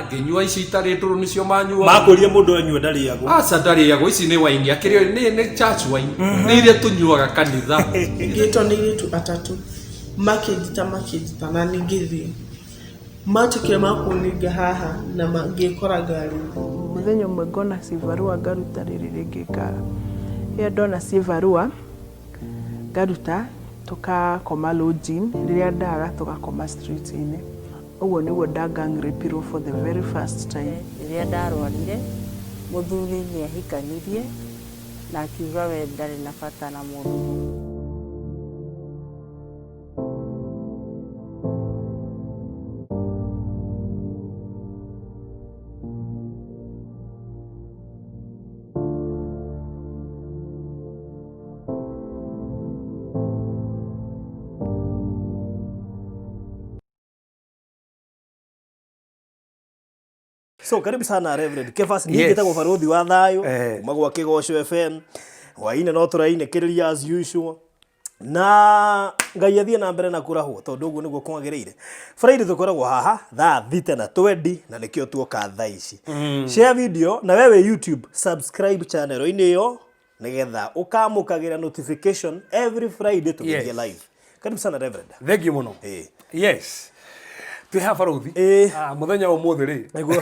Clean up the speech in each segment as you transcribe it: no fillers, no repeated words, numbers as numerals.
Ngĩnyua ici itarĩ ndũrũ nĩcio manyuaga. Makwĩrire mũndũ anyua ndarĩagwo. Aca ndarĩagwo, ici nĩ waini akĩrĩ nĩ church wine, nĩ iria tũnyuaga kanitha. Ngĩtwo nĩ airĩtu atatũ, makĩnjĩta makĩnjĩta na niĩ ngĩthiĩ. Matuĩkire ma kũninga haha na ngĩkora ngari-inĩ. Mũthenya ũmwe ngona cibarũa ngaruta rĩrĩ rĩngĩ rĩrĩa ndona cibarũa ngaruta tũkakoma lodging, rĩrĩa ndaga tũgakoma street inĩ. Ũguo nĩguo nda gang rape irwo for the very first time. Rĩrĩa ndarwarire, mũthuri nĩ ahikanirie na akiuga we ndarĩ na bata na mũndũ. So karibu sana Reverend Kefas, niĩ Yes. njĩtagwo barũthi wa thayũ Eh. kuma gwa Kĩgoco FM hwainĩ no tũrainĩkĩrĩria as usual na Ngai athiĩ na mbere na kũrahwo tondũ ũguo nĩguo kwagĩrĩire. Friday tũkoragwo haha thaa thita na twendi na nĩkĩo tuoka thaa ici. Share video na we wĩ YouTube subscribe channel-inĩ ĩyo nĩgetha ũkamũkagĩra notification every Friday tũgĩthiĩ Yes. live. Karibu sana Reverend. Thank you mũno. Eh. Yes. Twĩ haha barũthi. Eh. Ah, mũthenya wa ũmũthĩ rĩ. Nĩguo.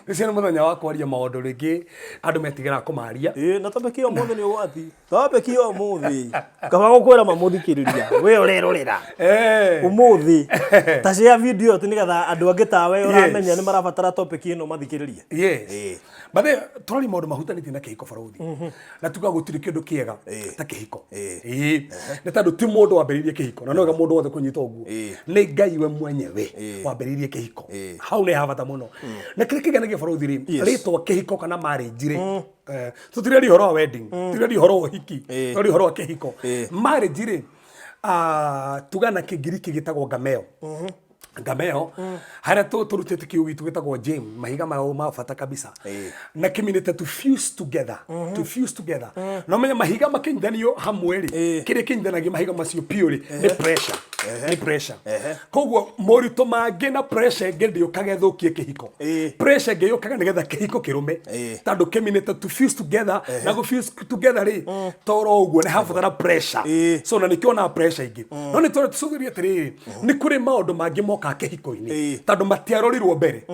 Ũcio nĩ mũthenya wa kwaria maũndũ rĩngĩ andũ metigĩraga kũmaria. Ĩĩ na topic ya ũmũthĩ nĩ ũgwati. Topic ya ũmũthĩ. Kaba gũkwĩra mamũthikĩrĩria. We ũrerorera. Eh. Ũmũthĩ. Ta share video ĩyo nĩgetha andũ angĩ tawe ũramenya Yes. nĩ marabatara topic ĩno mathikĩrĩrie. Yes. Ĩĩ. But then, tũraria maũndũ mahutanĩtie na kĩhiko barũthi. Na tuga gũtirĩ kĩndũ kĩega Ĩĩ. ta kĩhiko. Ĩĩ. Ĩĩ. Nĩ tondũ ti mũndũ wambĩrĩirie kĩhiko na no wega mũndũ wothe kũnyita ũguo. Ĩĩ. Nĩ Ngai we mwenyewe Ĩĩ. wambĩrĩirie kĩhiko. Ĩĩ. Hau nĩ ha bata mũno. Na kĩrĩa kĩgenagia barũthi rĩ, Yes. rĩtwa kĩhiko kana marriage rĩ, eh, tũtiraria ũhoro wa wedding, tũtiraria ũhoro wa ũhiki, Ĩĩ. tũraria ũhoro wa kĩhiko. Ĩĩ. Marriage rĩ, ah, tuga na kĩngiriki gĩtagwo gameo. Ngameo harĩa tũrutĩte kiugo gitũ gĩtagwo gem mahiga mao ma bata kabisa Ĩĩ. na kĩminĩte to fuse together to fuse together na ũmenye mahiga makĩnyithanio hamwe rĩ Ĩĩ. kĩrĩa kĩnyithanagia mahiga macio piũ rĩ nĩ pressure nĩ pressure Ehe. koguo moritũ mangĩ na pressure ĩngĩ ndĩũkaga ĩthũkie kĩhiko Ĩĩ. pressure ĩngĩ yũkaga nĩgetha kĩhiko kĩrũme Ĩĩ. tondũ kĩminĩte to fuse together na gũ fuse together rĩ toro ũguo nĩ habatara pressure Ĩĩ. so na nĩkĩo na pressure ingĩ no nĩ tũrĩa tũcũthĩrie atĩrĩrĩ nĩ kũrĩ maũndũ mangĩ mokaga kĩhiko-inĩ Ĩĩ. tondũ matiarorirwo mbere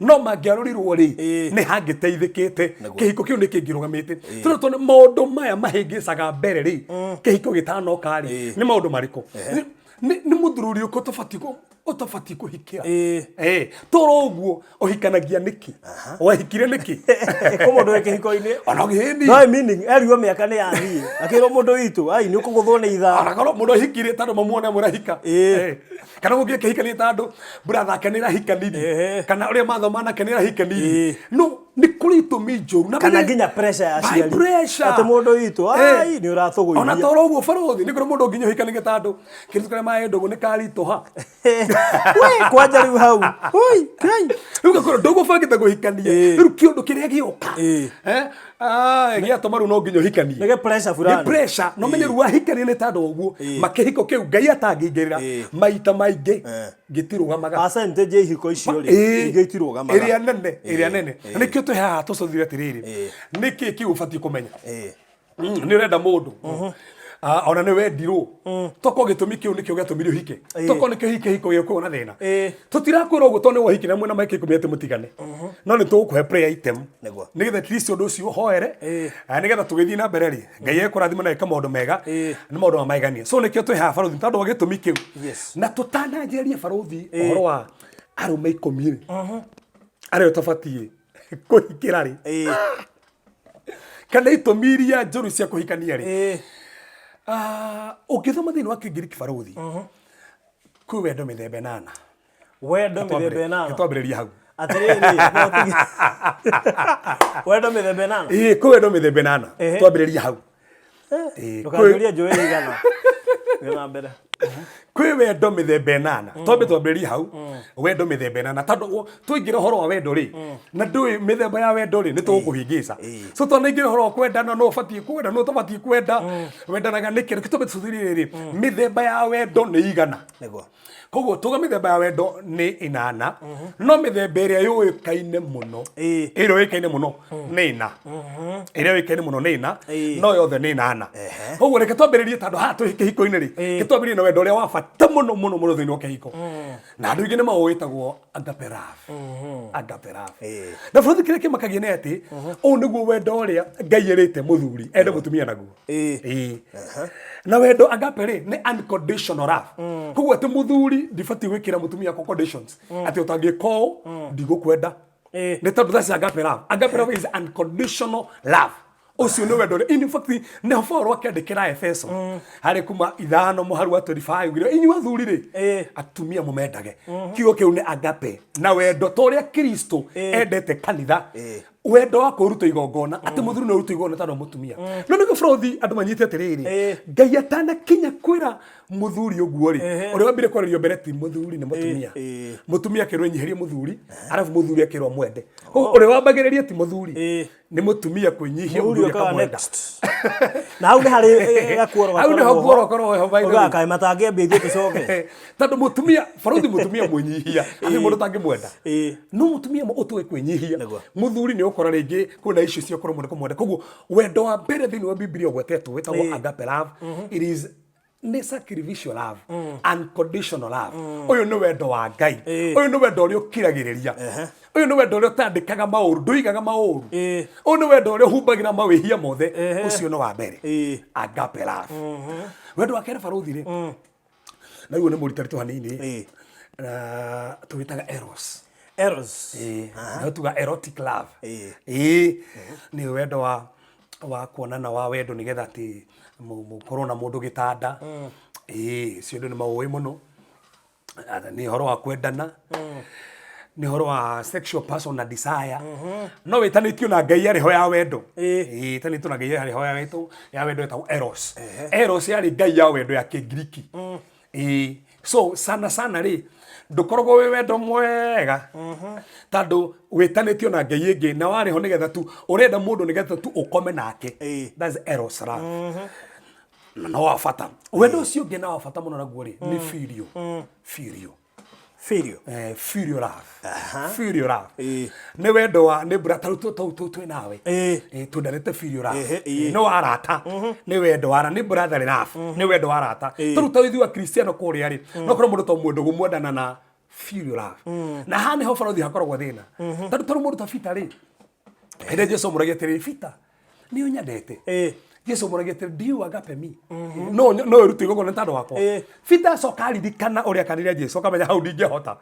no mangĩarorirwo rĩ Ĩĩ. nĩ hangĩteithĩkĩte kĩhiko kĩu nĩ kĩngĩrũgamĩte tondũ tondũ maũndũ maya mahĩngĩcaga mbere rĩ kĩhiko gĩtanoka rĩ Ĩĩ. nĩ maũndũ marĩkũ Nĩ mũthuri ũrĩkũ tũbatiĩ ũtabatiĩ kũhikĩra Ĩĩ. Eh, toro ũguo ũhikanagia nĩkĩ wahikire nĩkĩ Kũ mũndũ wĩ kĩhiko-inĩ. ona gĩni No meaning erirwo mĩaka nĩ yathiĩ. Akĩrwo mũndũ witũ, ai nĩ ũkũgũthwo nĩ ithaa. ona korwo mũndũ ahikire tondũ mamuone mũrahika Ĩĩ. Eh, kana mũngĩ akĩhikania tondũ brother ake nĩ arahikanirie Ehe. kana ũrĩa mathoma nake nĩ arahikanirie Ĩĩ. no nĩ kũrĩ itũmi njũru Na Kana mbere- nginya pressure ya By aciari. pressure. Atĩ mũndũ witũ, Eh. ai nĩ ũratũgũithia. ona toro ũguo barũthi nĩ kũrĩ mũndũ nginya ũhikanĩtie tondũ kĩndũ kĩrĩa maĩ ndũgũ nĩ karitũha We, kwanja rĩu hau. Oi, Ngai. rĩu gakorwo ndũgũbangĩte kũhikania Ĩĩ. rĩu kĩũndũ kĩrĩa gĩoka Ĩĩ. Eh, ah, gĩatũma rĩu no nginya ũhikanie Nĩ gĩ pressure fulani. Nĩ pressure no menye rĩu wahikania nĩ tondũ wa ũguo Ĩĩ. makĩhiko kĩu ngai atangĩingĩrĩra Ĩĩ. maita maingĩ Eh. gĩtirũgamaga Percentage ya ihiko icio rĩ, Ĩĩ. ingĩ itirũgamaga. ĩrĩa nene ĩrĩa Ĩĩ. nene Ĩĩ. nĩkĩo twĩ haha tũcũthire atĩrĩrĩ Ĩĩ. nĩkĩ kĩu ũbatiĩ kũmenya Ĩĩ. Nĩ ũrenda mũndũ Ah, ona nĩ wendirwo toko gĩtũmi kĩu nĩkĩo gĩatũmire ũhike Ĩĩ. toko nĩkĩo hike hiko gĩũkũo na thĩna Ĩĩ. tũtirakwĩra ũguo tondũ nĩ wohiki na mwĩna maika ikũmi atĩ mũtigane no nĩ tũgũkũhe prayer item Nĩguo. nĩgetha at least ũndũ ũcio ũhoere Ĩĩ. Ah, nĩgetha tũgĩthiĩ na mbere rĩ ngai ekũrathima na ĩka maũndũ mega Ĩĩ. nĩ maũndũ ma magegania so nĩkĩo twĩ haha barũthi tondũ wa gĩtũmi kĩu Yes. na tũtananjĩrĩria barũthi ũhoro wa arũme ikũmi rĩ arĩa ũtabatiĩ kũhikĩra rĩ Ĩĩ. kana itũmi iria njũru cia kũhikania rĩ Ĩĩ. Ah, ũngĩthoma thĩinĩ wa kĩngiriki barũthi kwĩ wendo mĩthemba ĩnana Wendo mĩthemba ĩnana. twambĩrĩria hau Atĩrĩrĩ, no tige. Wendo mĩthemba ĩnana. ĩĩ kwĩ wendo mĩthemba ĩnana Ehe. twambĩrĩria hau Ĩĩ, Ndũkanjũrie njũĩ igana. Thiĩ na mbere. Kwĩ wendo mĩthemba ĩnana. Twambe twambĩrĩrie hau. Wendo mĩthemba ĩnana, tondũ twaingĩra ũhoro wa wendo rĩ, na ndũĩ mĩthemba ya wendo rĩ, nĩ tũgũkũhĩngĩca. So twanaingĩra ũhoro wa kwendana, no ũbatiĩ kwenda, no ũtabatiĩ kwenda, wendanaga nĩkĩ? Reke twambe tũthurire rĩ, mĩthemba ya wendo nĩ igana? Nĩguo. Koguo tuga mĩthemba ya wendo nĩ ĩnana, no mĩthemba ĩrĩa yũĩkaine mũno, ĩrĩa yũĩkaine mũno nĩ ĩna, ĩrĩa yũĩkaine mũno nĩ ĩna, no yothe nĩ ĩnana. Koguo reke twambĩrĩrie, tondũ haha twĩ kĩhiko-inĩ rĩ, reke twambĩrĩrie na wendo ũrĩa wa bata mũno mũno mũno thĩinĩ wa kĩhiko, na andũ aingĩ nĩ maũĩ, wĩtagwo agape love. Agape love. Na bũrũri, kĩrĩa kĩmakagia nĩ atĩ ũũ nĩguo wendo ũrĩa Ngai erĩte mũthuri ende mũtumia naguo. Ĩĩ. Na wendo agape rĩ, nĩ unconditional love. Koguo atĩ mũthuri ndibatiĩ gwĩkĩra mũtumia wakwa conditions, atĩ ũtangĩka ũũ ndigũkwenda. Nĩ tondũ that's agape love. Agape love is unconditional love. Ũcio nĩ wendo ũrĩa, in fact, nĩho Paul akĩandĩkĩra Efeso harĩ kuma 5 mũharu wa 25 ugire, inyuĩ athuri rĩ, atumia mũmendage. Kiugo kĩu nĩ agape, na wendo ta ũrĩa Kristo endete kanitha, wendo wa kũrutwo igongona, atĩ mũthuri no ũrutwo igongona tondũ wa mũtumia. No nĩguo bũrũthi andũ manyite atĩrĩrĩ, Ngai atanakinya kwĩra mũthuri ũguo rĩ, ũrĩa wambire kwarĩrio mbere ti mũthuri, nĩ mũtumia. Mũtumia akĩrwo enyiherie mũthuri, arabu mũthuri akĩrwo mwende. Koguo ũrĩa wambagĩrĩria ti mũthuri, nĩ mũtumia kwĩnyihia, Mũthuri mũthuri okaga akamwenda. next. Na hau nĩ harĩ gakuoro. Hau nĩho kuoro korwo ho, by the way. Kaĩ matangĩambia ithuĩ tũcoke. Tondũ mũtumia, barũthi, mũtumia mwĩnyihia arĩ mũndũ ũtangĩmwenda. No mũtumia ũtũĩ kwĩnyihia Nĩguo. mũthuri, nĩ ũkora rĩngĩ kwĩna icio cia korwo mũndũ kũmwenda. Koguo wendo wa mbere thĩinĩ wa Bibilia ũgwetetwo wĩtagwo agape love. It is nĩ sacrificial love, unconditional love. Ũyũ nĩ wendo wa Ngai. Ũyũ nĩ wendo ũrĩa ũkiragĩrĩria. Ũyũ nĩ wendo ũrĩa ũtandĩkaga maũru, ndũigaga maũru. Ũyũ nĩ wendo ũrĩa ũhumbagĩra mawĩhia mothe. Ũcio nĩ wa mbere, agape love. Wendo wa kerĩ, barũthi rĩ, na rĩu nĩ mũritaritũ hanini, na tũwĩtaga eros. Eros. Ĩĩ, no tuga erotic love. Ĩĩ, nĩ wendo wa kuonana wa wendo nĩgetha atĩ mũkorwo na mũndũ gĩtanda. Ĩĩ, ũcio andũ nĩ maũĩ mũno. Nĩ ũhoro wa kwendana, nĩ ũhoro wa sexual passion na desire, no wĩtanĩtio na ngai yarĩ ho ya wendo. Ĩĩ, ĩtanĩtio na ngai yarĩ ho ya wendo, ya wendo ĩtagwo Eros. Eros yarĩ ngai ya wendo ya Kĩngiriki. Ĩĩ, so sana sana rĩ, ndũkoragwo wĩ wendo mwega, tondũ wĩtanĩtio na ngai ĩngĩ na warĩ ho nĩgetha tu ũrenda mũndũ nĩgetha tu ũkome nake. That's eros love. Na no wa bata, wendo ũcio ũngĩ na wa bata mũno naguo rĩ, nĩ filio, filio. Filio. Filio love. Filio love nĩ wendo wa nĩ bra tarĩu tũ twĩ nawe. Twendanĩte filio love. Nĩ wa arata, nĩ wendo wa nĩ brotherly love, nĩ wendo wa arata. Tarĩu ta ithuĩ Akristiano kũrĩa rĩ, no korwo mũndũ to mwendo gũmwendana na filio love. Na haha nĩho barothi hakoragwo thĩna, tondũ tarĩu mũndũ ta Peter rĩ, hĩndĩ Jesu amũragia atĩrĩ, "Peter, nĩ ũnyendete?" Jesu amũragia atĩrĩ, "Do you agape me?" No ĩrute igongona nĩ tondũ wakwa. Peter acoka aririkana ũrĩa akanire Jesu, akamenya hau ndingĩhota,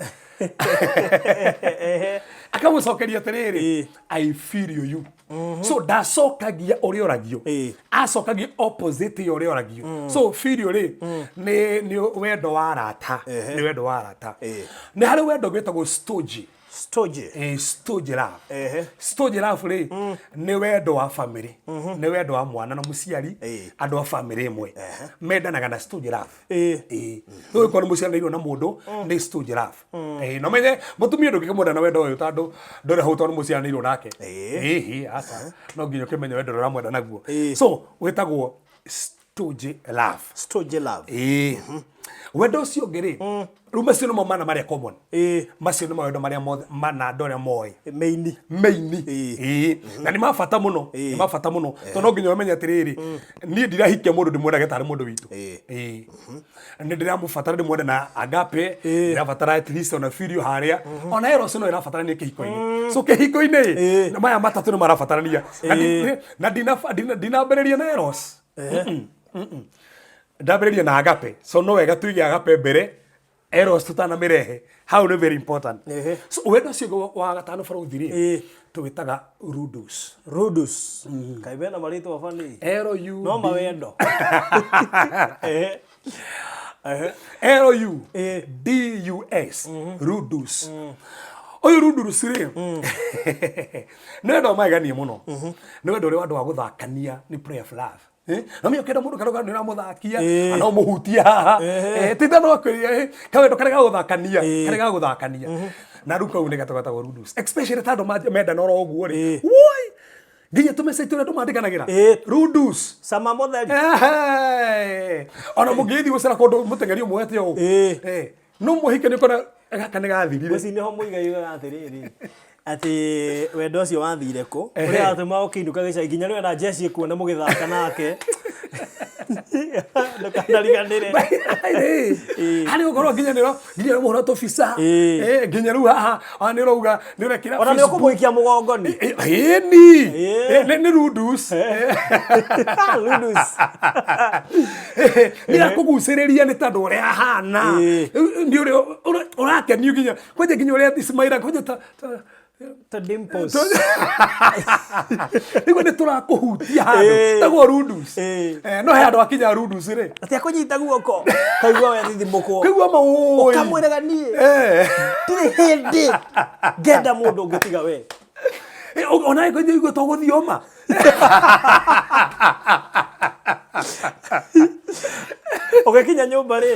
akamũcokeria atĩrĩrĩ, "I feel you." So ndacokagia ũrĩa ũragio, acokagia opposite ya ũrĩa ũragio. So feel rĩ, nĩ wendo wa arata, nĩ wendo wa arata. Nĩ harĩ wendo wĩtagwo storge. Storge. Storge love. Storge love rĩ, nĩ wendo wa family, nĩ wendo wa mwana na mũciari. Andũ a family ĩmwe mendanaga na storge love. Rĩu ũngĩkorwo nĩ mũciaranĩirwo na mũndũ, nĩ storge love. No menye mũtumia ndũngĩkĩmwenda na wendo ũyũ, tondũ ndũrĩ hau tondũ mũciaranĩirwo nake. Ĩhĩ, aca, no nginya ũkĩmenye wendo ũrĩa ũramwenda naguo. So wĩtagwo storge love. Storge love. Ĩĩ, wendo ũcio ũngĩ rĩ, rĩu macio nĩmo mana marĩa common. Macio nĩ mawendo marĩa mothe mana andũ arĩa moĩ. Meini. Meini. Ĩĩ, na nĩ ma bata mũno, nĩ ma bata mũno, tondũ no nginya ũmenye atĩrĩrĩ, niĩ ndirahikia mũndũ ndĩmwendage tarĩ mũndũ witũ. Ĩĩ, nĩ ndĩramũbatara ndĩmwende na agape, ndĩrabatara at least ona filio harĩa, ona eros no ĩrabatarania kĩhiko-inĩ. So kĩhiko-inĩ ĩ, na maya matatũ nĩ marabatarania. Na ndinambĩrĩria na eros. Ndambĩrĩria na agape. So no wega tuige agape mbere, eros tũtanamĩrehe hau, nĩ very important. So wendo ũcio ũngĩ wa gatano, barũthi rĩ, tũwĩtaga ludus. Ludus. Kaĩ mena marĩtwa bani. L U No D mawendo. L U D U S, ludus. Ũyũ ludus rĩ, nĩ wendo wa magegania mũno, nĩ wendo ũrĩa wa andũ wa gũthakania, nĩ play of love. No menya ũkĩenda mũndũ karauga nĩ ũramũthakia, Ĩĩ. no mũhutie haha. Ehe. Tinda no akwĩrire, kawendo karĩa gagũthakania, Ĩĩ. karĩa gagũthakania. Na rĩu kau nĩ gatũ gatagwo rudus. Especially ta andũ mendana oro ũguo rĩ. Ĩĩ. Woi! Nginya tũmessage tũrĩa andũ mandĩkanagĩra. Ĩĩ. Rudus. Cama mũtheri. Ehe. Ona mũngĩgĩthiĩ gũcera kũndũ mũteng'eri ũmwete ũũ. Ĩĩ. No mũhike nĩ ũkona gaka nĩ gathirire. Mũciĩ nĩho mũigai yugaga atĩrĩrĩ, atĩ wendo ũcio wathire kũ? Ehe. Ũrĩa watũma ũkĩinũka gĩcagi nginya rĩu ona jeshi ĩkuona mũgĩthaka nake. Ndũkanariganĩre. Ĩĩ. Harĩ ũkorwo nginya nĩ nginya nĩ mũhũra tũbica. Ĩĩ. Nginya rĩu haha ona nĩ ũrauga nĩ ũrekĩra Ona nĩ Facebook. ũkũmũikia mũgongo ni. Ĩni. Ĩĩ. Nĩ rudus. Ludus. Nĩ akũgucĩrĩria nĩ tondũ ũrĩa ahana. Ĩĩ. Nĩ ũrĩa ũrakenio nginya kwanja nginya ũrĩa Ismaila kwanja ta Ta dimples. Nĩguo nĩ tũrakũhutia handũ. Ĩĩ. Tagwo rudus. Ĩĩ. No he handũ hakinya rudus rĩ. Atĩ akũnyita guoko. Kaigua we thithimũkwo. Kaigua maũĩ. Ũkamwĩraga niĩ. Eh. Ndirĩ hĩndĩ ngenda mũndũ ũngĩ tiga we. Ona ĩkũnyua igua tũgũthioma. Ũgĩkinya nyũmba rĩ,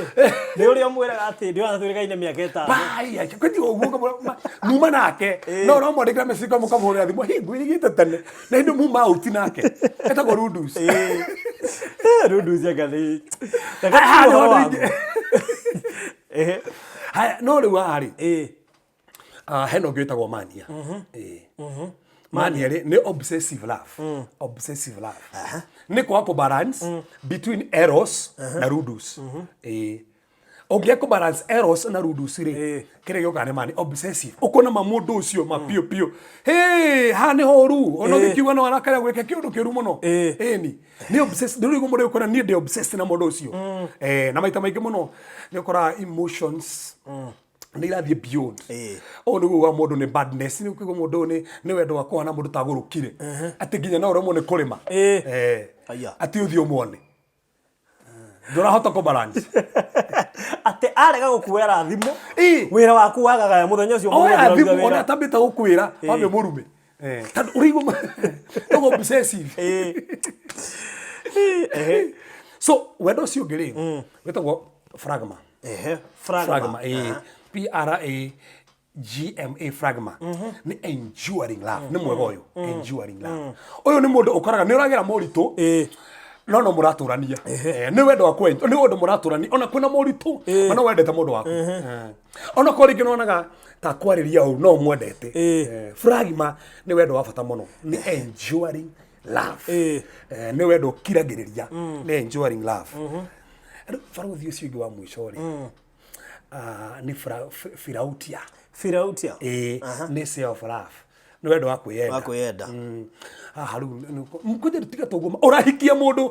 nĩ ũrĩa ũmwĩraga atĩ ndĩrona twĩrĩgaine mĩaka 5. Bai, kwĩ ũguo muma nake no ũramwandĩkĩra message kwa mũkamũhũrĩra thimũ hi ngwĩrĩgĩte tene na hĩndĩ muma out nake etagwo rudus. Rudus anga nĩ. Haha nĩho Ũhoro andũ waku. aingĩ- Ehe. Haya, no rĩu haha rĩ Ĩĩ. Hena ũngĩ wĩtagwo mania. Ĩĩ. Mania rĩ nĩ obsessive love. Obsessive love nĩ kwaga kũ balance between eros na rudus. Ĩĩ. Ũngĩaga kũ balance eros na rudus rĩ, kĩrĩa gĩũkaga nĩ mania obsessive, ũkona ma mũndũ ũcio ma piũ piũ. Hey, haha nĩ horu ona ũngĩkiuga no arakara gwĩka kĩũndũ kĩũru mũno. Ĩni nĩ obsessed, nĩ ũrĩguo mũndũ ũkona niĩ ndĩ obsessed na mũndũ ũcio. Na maita maingĩ mũno nĩ ũkoraga emotions nĩ irathiĩ beyond. Ũũ nĩguo uga mũndũ nĩ badness, nĩ ũkũigua mũndũ ũyũ nĩ wendo wa kũhana mũndũ tagũrũkire atĩ nginya no ũremwo nĩ kũrĩma. Aya. Atĩ ũthiĩ ũmuone ndũrahota kũ balance. Atĩ arega gũkuoera thimũ, Ĩĩ. wĩra waku wagagaya mũthenya ũcio Oya mũgũnda thimũ wĩra. ona atambĩte gũkwĩra wambe mũrume. Tondũ ũraigua tondũ obsessive. So wendo ũcio ũngĩ rĩ wĩtagwo fragma. Ehe. Fragma. Fragma, P R A G M A, fragma nĩ enduring love, nĩ mwega ũyũ enduring love. Ũyũ nĩ mũndũ ũkoraga nĩ ũragera moritũ no no mũratũrania. Nĩ wendo wa kwenda, nĩ wendo mũratũrania ona kwĩna moritũ, ma no wendete mũndũ waku. Ona korwo rĩngĩ nĩwonaga ta kwarĩria ũũ no mwendete. Fragma nĩ wendo wa bata mũno, nĩ enduring love. Nĩ wendo ũkiragĩrĩria, nĩ enduring love. Rĩu barũthi ũcio ũngĩ wa mũico rĩ, nĩ firautia. Firautia. Ĩĩ, nĩ self love, nĩ wendo wa kwĩyenda. Wa kwĩyenda. Haha rĩu kwanja tiga toguo ũrahikia mũndũ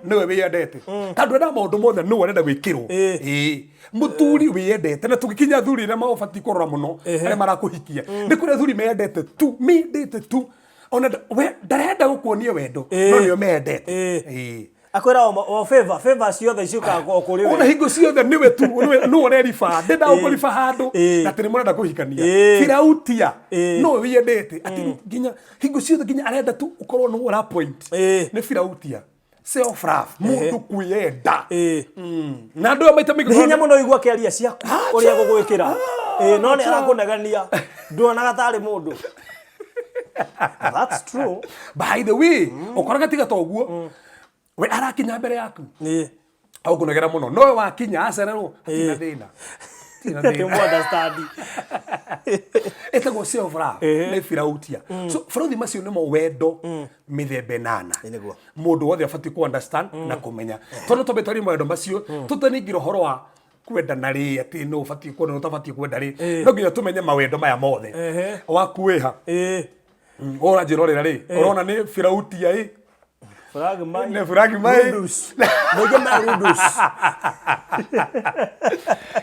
nĩwe wĩyendete, tondũ endaga maũndũ mothe nĩwe ũrenda gwĩkĩrwo. Ĩĩ, mũthuri wĩyendete, na tũgĩkinya athuri arĩa mabatiĩ kũrora mũno arĩa marakũhikia, nĩ kũrĩ athuri meyendete tu, mendete tu, ona we ndarenda gũkuonia wendo no nĩo mendete. Ĩĩ. Akwĩra o favor, favor ciothe ciũkaga o kũrĩ Ona we. hingo ciothe nĩwe tu, nĩwe nĩwe ũreriba, ndenda gũkũriba handũ na atĩ nĩ mũrenda kũhikania. Firautia no wĩyendete atĩ nginya hingo ciothe nginya arenda tu ũkorwo nĩwe ũra point. Nĩ firautia, self love, mũndũ kwĩyenda. Na andũ aya maita maingĩ Nĩ hinya mũno igua akĩaria ciaku ũrĩa gũgwĩkĩra. Ĩĩ, no nĩ arakũnegenia. Nduonaga tarĩ mũndũ. That's true. By the way, ũkoraga tiga ta ũguo we arakinya mbere yaku agũkũnegera mũno, nowe wakinya acererwo hatirĩ na thĩna. Hatirĩ na Atĩ thĩna. ũmũ understand. Ĩtagwo self love, nĩ firautia. So barothi macio nĩmo wendo mĩthemba 8. Nĩguo. Mũndũ wothe abatiĩ ku understand na kũmenya, tondũ twambe twarie mawendo macio tũtaningĩra ũhoro wa kwendana rĩ, atĩ nũ ũbatiĩ kwenda nũ ũtabatiĩ kwenda rĩ, no nginya tũmenye mawendo maya mothe. Waku wĩha? Ũranjĩrorera rĩ, ũrona nĩ firautia ĩ? Fragma. Nĩ fragma ĩ? Rudus. Maingĩ ma rudus.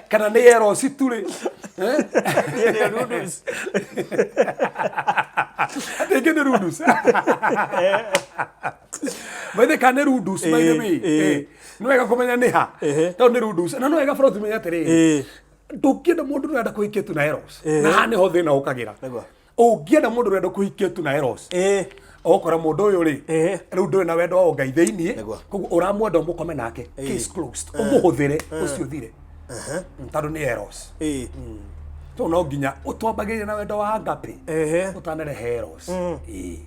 Kana nĩ erosi tu rĩ? Niĩ nĩ rudus. Atĩ ĩngĩ nĩ rudus maithe, kana nĩ rudus, by the way. Nĩ wega kũmenya nĩ ha, tondũ nĩ rudus, na nĩ wega bro tumenye atĩrĩrĩ, ndũngĩenda mũndũ nĩarenda kũhikia tu na eros, na haha nĩho thĩna ũkagĩra. Nĩguo. Ũngĩenda mũndũ ũrenda kũhikia tu na eros, ũgũkora mũndũ ũyũ rĩ, rĩu ndũrĩ na wendo wa ũngai thĩiniĩ. Nĩguo. Koguo ũramwenda ũmũkome nake, case closed, ũmũhũthĩre ũcio ũthire. Tondũ nĩ eros. So no nginya ũtwambagĩrĩrie na wendo wa agape, ũtanarehe eros. Ĩĩ,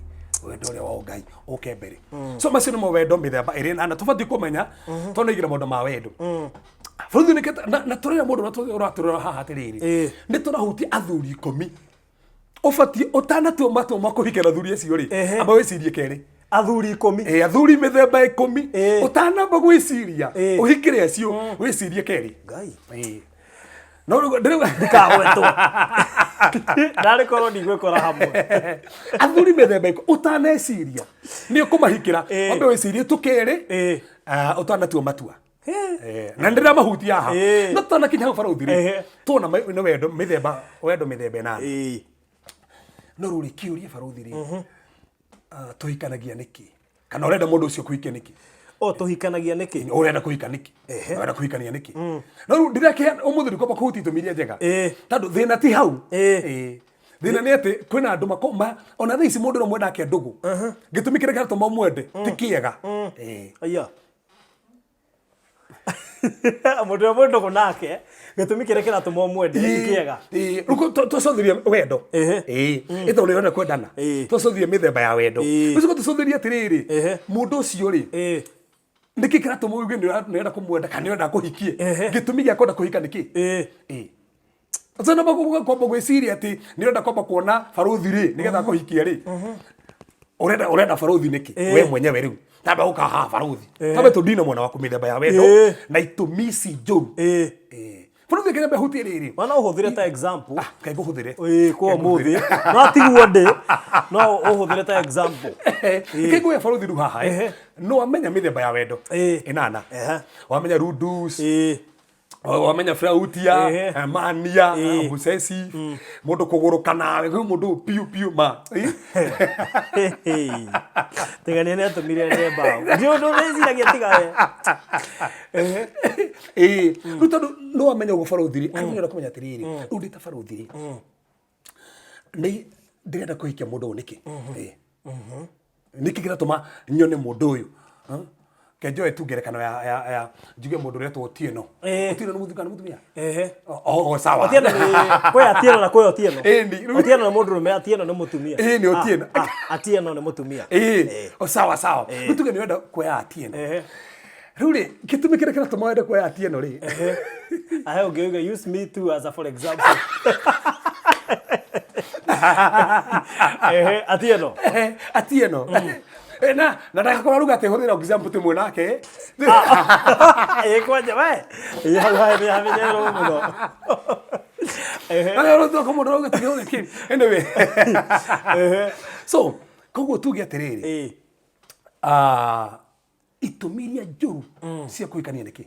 wendo ũrĩa wa ũngai ũke mbere. So macio nĩmo wendo mĩthemba ĩrĩ ĩnana tũbatiĩ kũmenya, tondũ nĩ igĩra maũndũ ma wendo. Bũrũri nĩ na tũrĩa mũndũ ũrĩa ũratũrora haha atĩrĩrĩ, nĩ tũrahutia athuri 10 ũbatiĩ ũtanatua matua ma kũhikĩra athuri acio rĩ, amba wĩcirie kerĩ. Athuri 10. Ĩ, athuri mĩthemba 10. Ũtanamba gwĩciria ũhikĩre acio, wĩcirie kerĩ. Ngai. Ĩ. No rĩu Ndikagwetwo, ndarĩ korwo ndigwĩkora hamwe. Athuri mĩthemba 10, ũtaneciria nĩ ũkũmahikĩra, wambe wĩcirie tu kerĩ, ũtanatua matua. Na ndĩramahutia haha, no tũtanakinya hau barũthi rĩ, tuona nĩ wendo mĩthemba, wendo mĩthemba ĩnana. No rĩu rĩ, kĩũria barũthi rĩ, tũhikanagia nĩkĩ? Kana ũrenda mũndũ ũcio kũhikia nĩkĩ? O tũhikanagia nĩkĩ? Ũrenda kũhika nĩkĩ? Ũrenda kũhikania nĩkĩ? No rĩu ndĩrakĩhe ũmũthĩ ndikwamba kũhutia itũmi iria njega, tondũ thĩna ti hau. Thĩna nĩ atĩ kwĩna andũ makoma ona thaa ici mũndũ ũrĩa mwendake ndũgũ, gĩtũmi kĩrĩa kĩratũma ũmwende ti kĩega. Aya. Mũndũ ũrĩa mwĩ ndũgũ nake, gĩtũmi kĩrĩa kĩratũma ũmwende ti kĩega. Ĩĩ, rĩu twacũthĩria wendo. Ĩĩ, ĩ tondũ nĩũrenda kwendana, twacũthĩria mĩthemba ya wendo. Ũcoke tũcũthĩrie atĩrĩrĩ, mũndũ ũcio rĩ, nĩkĩ kĩratũma uge nĩũrenda kũmwenda kana nĩũrenda kũhikie? Gĩtũmi gĩa kwenda kũhika nĩkĩ? Ĩĩ. Sasa namba kwamba gwĩciria atĩ nĩũrenda kwamba kuona barũthi rĩ, nĩgetha akũhikie rĩ, ũrenda barũthi nĩkĩ we mwenyewe? Rĩu tamba gũka haha barũthi, tambe tũndine mwena waku mĩthemba ya wendo na itũmi ici njũru. Barũthi kĩnyambe hutie rĩrĩ. Wana ũhũthĩre ta example. Ah, kaĩ ngũhũthĩre? Ĩĩ, kwa ũmũthĩ no atigwo ndĩ no ũhũthĩre ta example. Kĩnguoya barũthi rĩu haha, no amenya mĩthemba ya wendo ĩnana. Wamenya rudus, wamenya flautia, mania, obsessive, mũndũ kũgũrũka nawe kwĩ mũndũ piũ piũ ma. Tigania nĩ atũmire ndĩ mbaũ, ndi ũndũ wĩciragia tiga we. Ĩĩ, rĩu tondũ no wamenya ũguo barũthi rĩ, andũ nĩarenda kũmenya atĩrĩrĩ, rĩu ndĩ ta barũthi rĩ, nĩ ndĩrenda kũhikia mũndũ ũyũ nĩkĩ? Ĩĩ. Nĩkĩ kĩratũma nyone mũndũ ũyũ? Huh? Ke njoe tu ngerekano ya njuge mũndũ ũretwo Otieno. Otieno nĩ mũthuri kana mũtumia? Oh, sawa. Otieno nĩ kwĩ Atieno na kwĩ Otieno. Ĩni, rĩu- Otieno nĩ mũndũrũme, Atieno nĩ mũtumia. Ĩni, Otieno. Atieno nĩ mũtumia. Ĩĩ, o sawa sawa. Rĩu tuge nĩ ũrenda kuoya Atieno. Rĩu rĩ, gĩtũmi kĩrĩa kĩratũma wende kuoya Atieno rĩ, Ahe ũngĩuga use me too as a for example. Atieno. Atieno. Na ndagakorwo aruga atĩ hũthĩra example tũmwe nake. Ĩĩ kwanja we. Ĩĩ hau hae nĩ hamenyerwo mũno. Na rĩu ũroka mũndũ arauga atĩ gĩothe kĩ. Anyway. So, koguo tuge atĩrĩrĩ, itũmi iria njũru cia kũhikania nĩkĩ?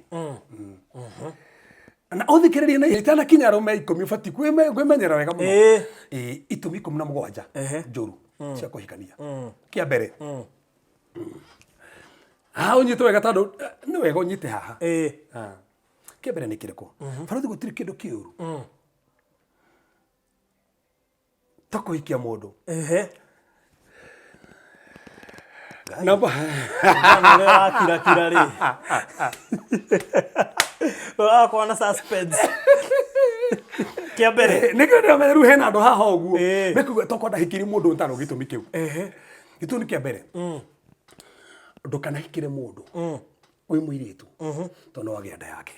Na ũthikĩrĩrie na itanakinya arũme 10, ũbatiĩ kwĩmenyerera wega mũno. Ĩĩ, itũmi 17 njũru cia kũhikania. Kĩa mbere, haha ũnyite wega tondũ nĩ wega ũnyite haha. Kĩa mbere nĩ kĩrĩkũ? Barũthi, gũtirĩ kĩndũ kĩũru ta kũhikia mũndũ. Namba Kana ũrĩa wakirakira rĩ. Ũrakorwo na suspense. Kĩa mbere. Nĩkĩo ndĩramenya rĩu hena andũ haha ũguo mekuga tokorwo ndahikĩrie mũndũ ũtarĩ gĩtũmi kĩu. Gĩtũmi kĩa mbere, ndũkanahikĩre mũndũ wĩ mũirĩtu tondũ no wagĩa nda yake.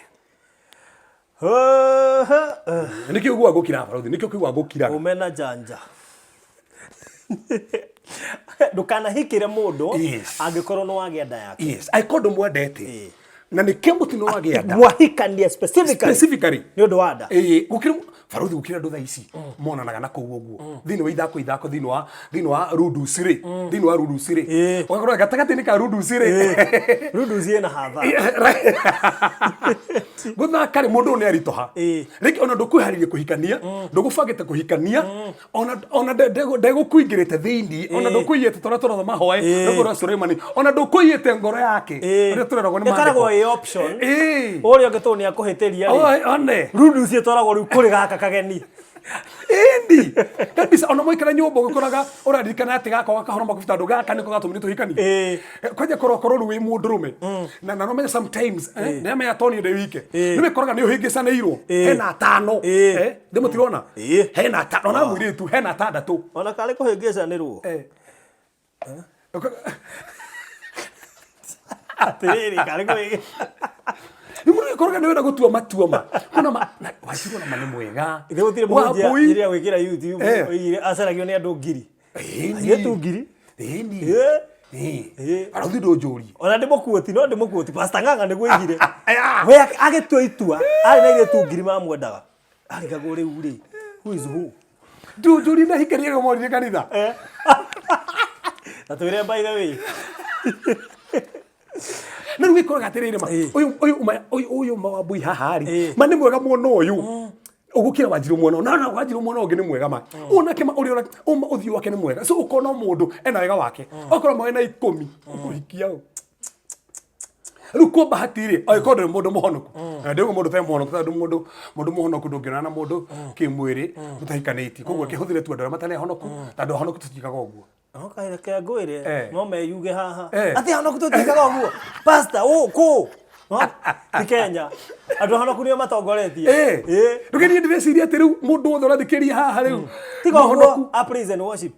Nĩkĩo ũguo ngũkira barũthi, nĩkĩo kĩigua ngũkiraga. Ume na janja. Ndũkanahikĩre mũndũ angĩkorwo nĩ wagĩa nda yake. Yes, angĩkorwo ndũmwendete na nĩkĩo mũtino wagĩa nda. Mwahikania specifically. Specifically. Nĩ ũndũ wa nda. Ĩĩ, gũkĩra barũthi, gũkĩra andũ thaa ici monanaga na kũu ũguo thĩinĩ wa ithako ithako thĩinĩ wa rudus rĩ, thĩinĩ wa rudus rĩ, ũgakora gatagatĩ-inĩ ka rudus rĩ. Rudus ĩna hatha. Gũthaka rĩ, mũndũ ũyũ nĩ aritũha. Rĩngĩ ona ndũkwĩharĩria kũhikania, ndũgũbangĩte kũhikania, ona ndegũkũingĩrĩte thĩinĩ, ona ndũkũiyĩte tũrĩa tũrathoma hoe rwĩmbo rwa Suleimani, ona ndũkũiyĩte ngoro yake ũrĩa tũreragwo nĩ Ĩkoragwo maandĩko. ĩ option. Ũrĩa ũngĩ tondũ nĩ akũhĩtĩria rĩ. One. Rudus ĩtwaragwo rĩu kũrĩ gaka Kageni. Ĩni kabisa, ona mwaikara nyũmba ũgĩkoraga ũraririkana atĩ gaka gakahora makobi tondũ gaka nĩko gatũmire tũhikanie. Kwanja korwo korwo rĩu wĩ mũndũrũme na no menye sometimes nĩ amenya toni ndĩ wike nĩ wĩkoraga nĩ ũhĩngĩcanĩirwo hena atano ndĩ mũtirona hena atano ona mũirĩtu hena atandatũ. Ona karĩ kũhĩngĩcanĩrwo. Atĩrĩrĩ, karĩ kũhĩngĩ. Rĩu mũndũ gĩkoraga nĩ wenda gũtua matua ma kuna ma na Wanjiru ona ma nĩ mwega. Ithe gũtirĩ mũhunjia Wambui. rĩrĩa gwĩkĩra YouTube oigire acaragio nĩ andũ ngiri. Airĩtu ngiri. Ĩni. Ĩĩ. Arauthi ndũnjũrie. Ona ndĩmũkuoti no ndĩmũkuoti Pastor Ng'ang'a nĩguo oigire. We agĩtua itua arĩ na airĩtu ngiri mamwendaga. Arigagwo rĩu rĩ, who is who? Ndũnjũrie na hikaria rĩo morire kanitha. Na twĩre by the way. Na rĩu wĩkoraga atĩrĩrĩ ma ũyũ ũyũ ũyũ ũyũ ma Wambui haha rĩ ma nĩ mwega mwena ũyũ ũgũkĩra Wanjiru mwena ũyũ. Na Wanjiru mwena ũngĩ nĩ mwega ma onake ma ũrĩa ũma ũthiũ wake nĩ mwega, so ũkona mũndũ ena wega wake, okorwo mawena 10 ũkũhikia ũ. Rĩu kwa bahati rĩ, angĩkorwo ndũrĩ mũndũ mũhonoku, na ndĩrauga mũndũ ũtarĩ mũhonoku, tondũ mũndũ mũhonoku ndũngĩonana na mũndũ kĩmwĩrĩ mũtahikanĩtie, koguo kĩhũthĩre tu andũ arĩa matarĩ ahonoku, tondũ ahonoku tũtiĩkaga ũguo. Okay, reke ngwĩre no meyuge haha atĩ ahonoku tũtiĩkaga ũguo, pastor ũ kũ ti Kenya andũ ahonoku nĩo matongoretie. Ndũgĩthiĩ, ndĩreciria atĩ rĩu mũndũ wothe ũrathikĩrĩria haha rĩu tiga ũguo a praise and worship.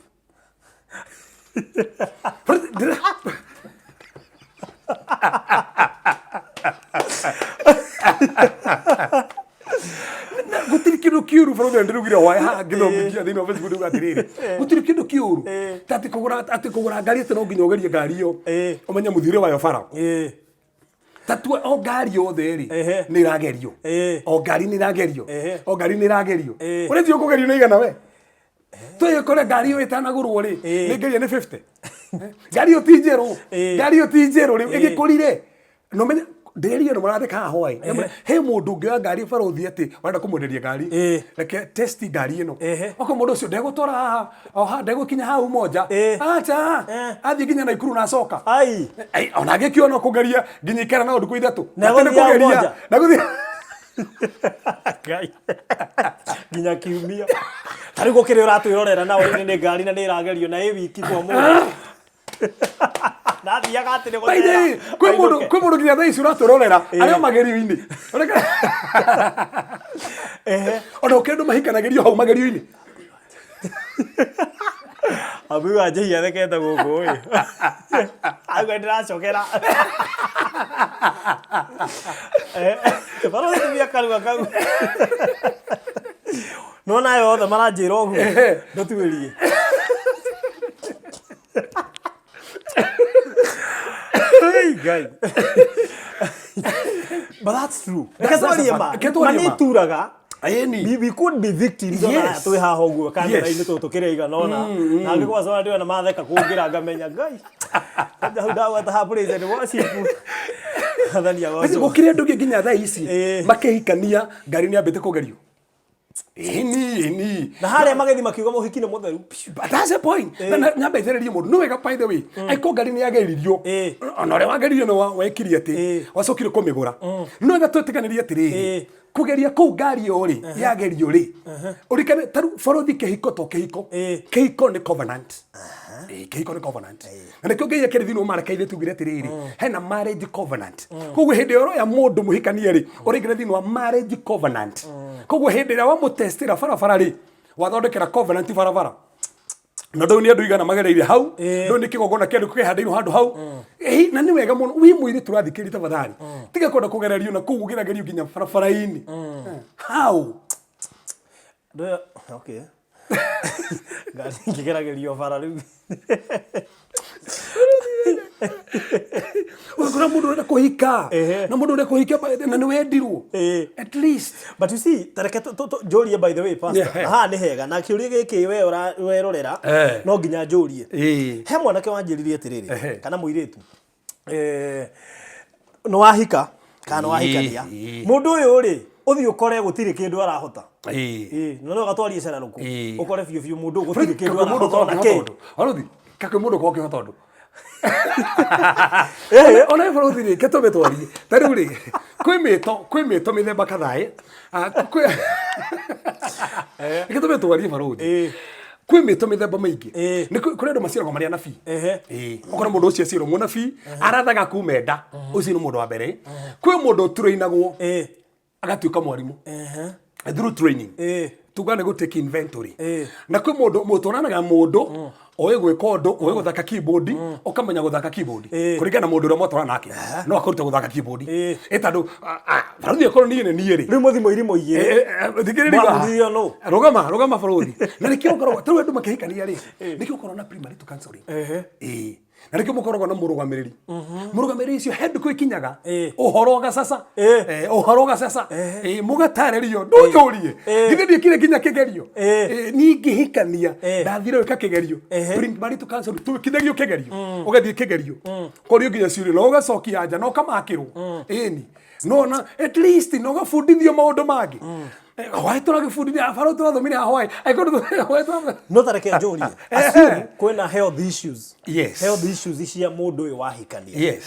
Gũtirĩ kĩndũ kĩũru bũrũri ndĩrugire hwaĩ haha ngĩthomithia thĩinĩ wa Facebook, ndauga atĩrĩrĩ, gũtirĩ kĩndũ kĩũru ta atĩ kũgũra ngari, atĩ no nginya ũgerie ngari ĩyo ũmenye mũthiĩre wayo bara. Ta tua o ngari yothe rĩ nĩ ĩragerio, o ngari nĩ ĩragerio, o ngari nĩ ĩragerio. Ũrĩa tiyo kũgerio nĩ igana we twĩkore ngari ĩyo ĩtanagũrwo rĩ nĩ ngeria nĩ 50, ngari ĩyo ti njerũ, ngari ĩyo ti njerũ rĩu ĩgĩkũrire no menye ndĩreria no mũratheka haha hwaĩ. He mũndũ ũngĩoya ngari barũthi atĩ ũrenda kũmwenderia ngari, reke test ngari ĩno, okorwo mũndũ ũcio ndegũtwara haha o ha ndegũkinya hau moja, acha athiĩ nginya Naikuru na acoka. Ai. Ona angĩkiona kũgeria nginya ikara na ndukũ 3 Na Atĩ nĩ gũthiĩ hau kũgeria Moja. na gũthiĩ Ngai. Nginya kiumia. Ta rĩu gũkĩrĩ ũratwĩrorera na ũrĩ nĩ ngari na nĩ ĩragerio na ĩ wiki kwa mũndũ. Nathiaga atĩ nĩ By the way, kwĩ mũndũ nginya thaa ici ũratwĩrorera arĩ o magerio-inĩ. Ona ũkĩrĩ andũ mahikanagĩrio hau magerio-inĩ. Abu wa Njĩhia athekete gũkũ ĩ. Auga ndĩracokera. Barũthi tumia kanua kau. Nona aya othe maranjĩra ũguo. Ndũtuĩrie. Hey, Ngai. But that's true. Reke twarie ma. Reke twarie Ma ma. nĩ ituraga. Ĩni. We could be victims ona twĩ haha ũguo kamera-inĩ tũtũ kĩrĩa igana ũna na angĩkorwo cora ndĩrona matheka kũngĩra ngamenya Ngai kwanja hau ndagweta ha praise and worship athani Basi agocwo. gũkĩrĩ andũ angĩ nginya thaa ici makĩhikania ngari nĩ ambĩte kũgerio. Ĩni ĩni. Na harĩa magĩthiĩ makiuga mũhiki nĩ mũtheru. But that's the point. Na nyambe ithĩrĩrie mũndũ. Nĩ wega, by the way. Angĩkorwo ngari nĩ yageririo. Ona ũrĩa wageririo nĩ wekire atĩ wacokire kũmĩgũra. Nĩ wega twĩtĩkanĩrie atĩrĩrĩ. Kũgeria kũu ngari ĩyo rĩ yagerio rĩ, ũrikane ta rĩu bũrũri kĩhiko to kĩhiko. Kĩhiko nĩ covenant. Kĩhiko nĩ covenant. Na nĩkĩo Ngai ekĩrĩ thĩinĩ wa maraka ithe tugire atĩrĩrĩ, hena marriage covenant. Koguo hĩndĩ ĩrĩa ũroya mũndũ mũhikanie rĩ, ũraingĩra thĩinĩ wa marriage covenant. Koguo hĩndĩ ĩrĩa wamũtestĩra barabara rĩ, wathondekera covenant barabara. Na ndũĩ nĩ andũ igana magereire hau, ndũĩ nĩ kĩgongona kĩa andũ kĩhandĩirwo handũ hau. Na nĩ wega mũno wĩ mũirĩtu ũrathikĩrĩria, tafadhali tiga kwenda kũgererio na kũu ũgeragerio nginya barabara-inĩ. How? Okay. Ngari ingĩgeragĩrio bara rĩu. Ũgakora mũndũ ũrenda kũhika na mũndũ ũrenda kũhika na nĩ wendirwo at least. But you see, tareke njũrie, by the way, pastor. Na haha nĩ hega na kĩũria gĩkĩ we werorera no nginya njũrie. He mwanake wanjĩrire atĩrĩrĩ, kana mũirĩtu, nĩ wahika kana nĩ wahikania mũndũ ũyũ rĩ, ũthiĩ ũkore gũtirĩ kĩndũ arahota. No no gatwarie cera rũkũ ũkore biũ biũ mũndũ ũyũ gũtirĩ kĩndũ arahota ona kĩ. Baruthi kakwĩ mũndũ korwo ũkĩhota ũndũ ona baruthi rĩ, ke tũme twarie ta rĩu rĩ, kwĩ mĩto mĩthemba kathaa. Reke tũmbe twarie barũthi. Kwĩ mĩto mĩthemba mĩingĩ. Nĩ kũrĩ andũ maciaragwo marĩ anabii. Ĩĩ. Ũkona mũndũ ũcio aciarwo mũnabii, arathaga kuma enda. Ũcio nĩ mũndũ wa mbere. Kwĩ mũndũ ũturainagwo agatuĩka mwarimũ. Through training. Tuga nĩ gũ take inventory. Na kwĩ mũndũ mũtwaranaga mũndũ oĩ gwĩka ũndũ, oĩ gũthaka keyboard, ũkamenya gũthaka keyboard. Kũringana na mũndũ ũrĩa mwatwarana nake, no akũrute gũthaka keyboard. Ĩ tondũ barũthi akorwo niĩ nĩ niĩ rĩ. Rĩu mũthimo irimo igĩrĩ. Thikĩrĩria Mwahuthirio nũ? Rũgama, rũgama barũthi. Na nĩkĩo ũkoragwo, tarĩu andũ makĩhikania rĩ, nĩkĩo ũkoragwo na premarital counseling. Ĩĩ. Na nĩkĩo mũkoragwo na mũrũgamĩrĩri. Mũrũgamĩrĩri ũcio he ndukũ ikinyaga, ũhoro ũgacaca. Ũhoro ũgacaca. Mũgatarĩrio, ndũnjũrie. Githĩ ndiĩkire nginya kĩgerio. Niĩ ngĩhikania, ndathire gwĩka kĩgerio. Premarital counseling, twĩkithagio kĩgerio. Ũgathiĩ kĩgerio. Korio nginya ciũria, na ũgacokia anja, na ũkamakĩrwo. Ĩni. No na at least no ũgabundithio maũndũ mangĩ. Hwaĩ tũragĩbundithia, barũ tũrathomire haha hwaĩ. Angĩkorwo hwaĩ tũrathomire. No ta reke njũrie. Assume kwĩna health issues. Yes. Health issues cia mũndũ ũyũ wahikania. Yes.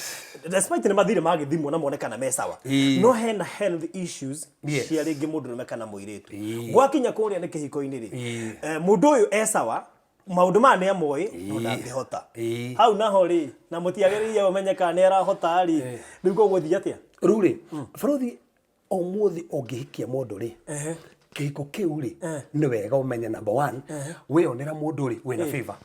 Despite nĩ mathire magĩthimwo na mone kana me sawa. No hena health issues Yes. cia rĩngĩ mũndũrũme kana mũirĩtu. Gwakinya kũrĩa nĩ kĩhiko-inĩ rĩ. Mũndũ ũyũ e sawa, maũndũ maya nĩ amoĩ no ndangĩhota. Hau naho rĩ, na mũtiagĩrĩire ũmenye kana nĩ arahota rĩ, rĩu gũgũthiĩ atĩa? Rĩu rĩ, barũthi ũmũthĩ ũngĩhikia mũndũ rĩ, kĩhiko kĩu rĩ, nĩ wega ũmenye number one, weyonera mũndũ rĩ, wĩna favor.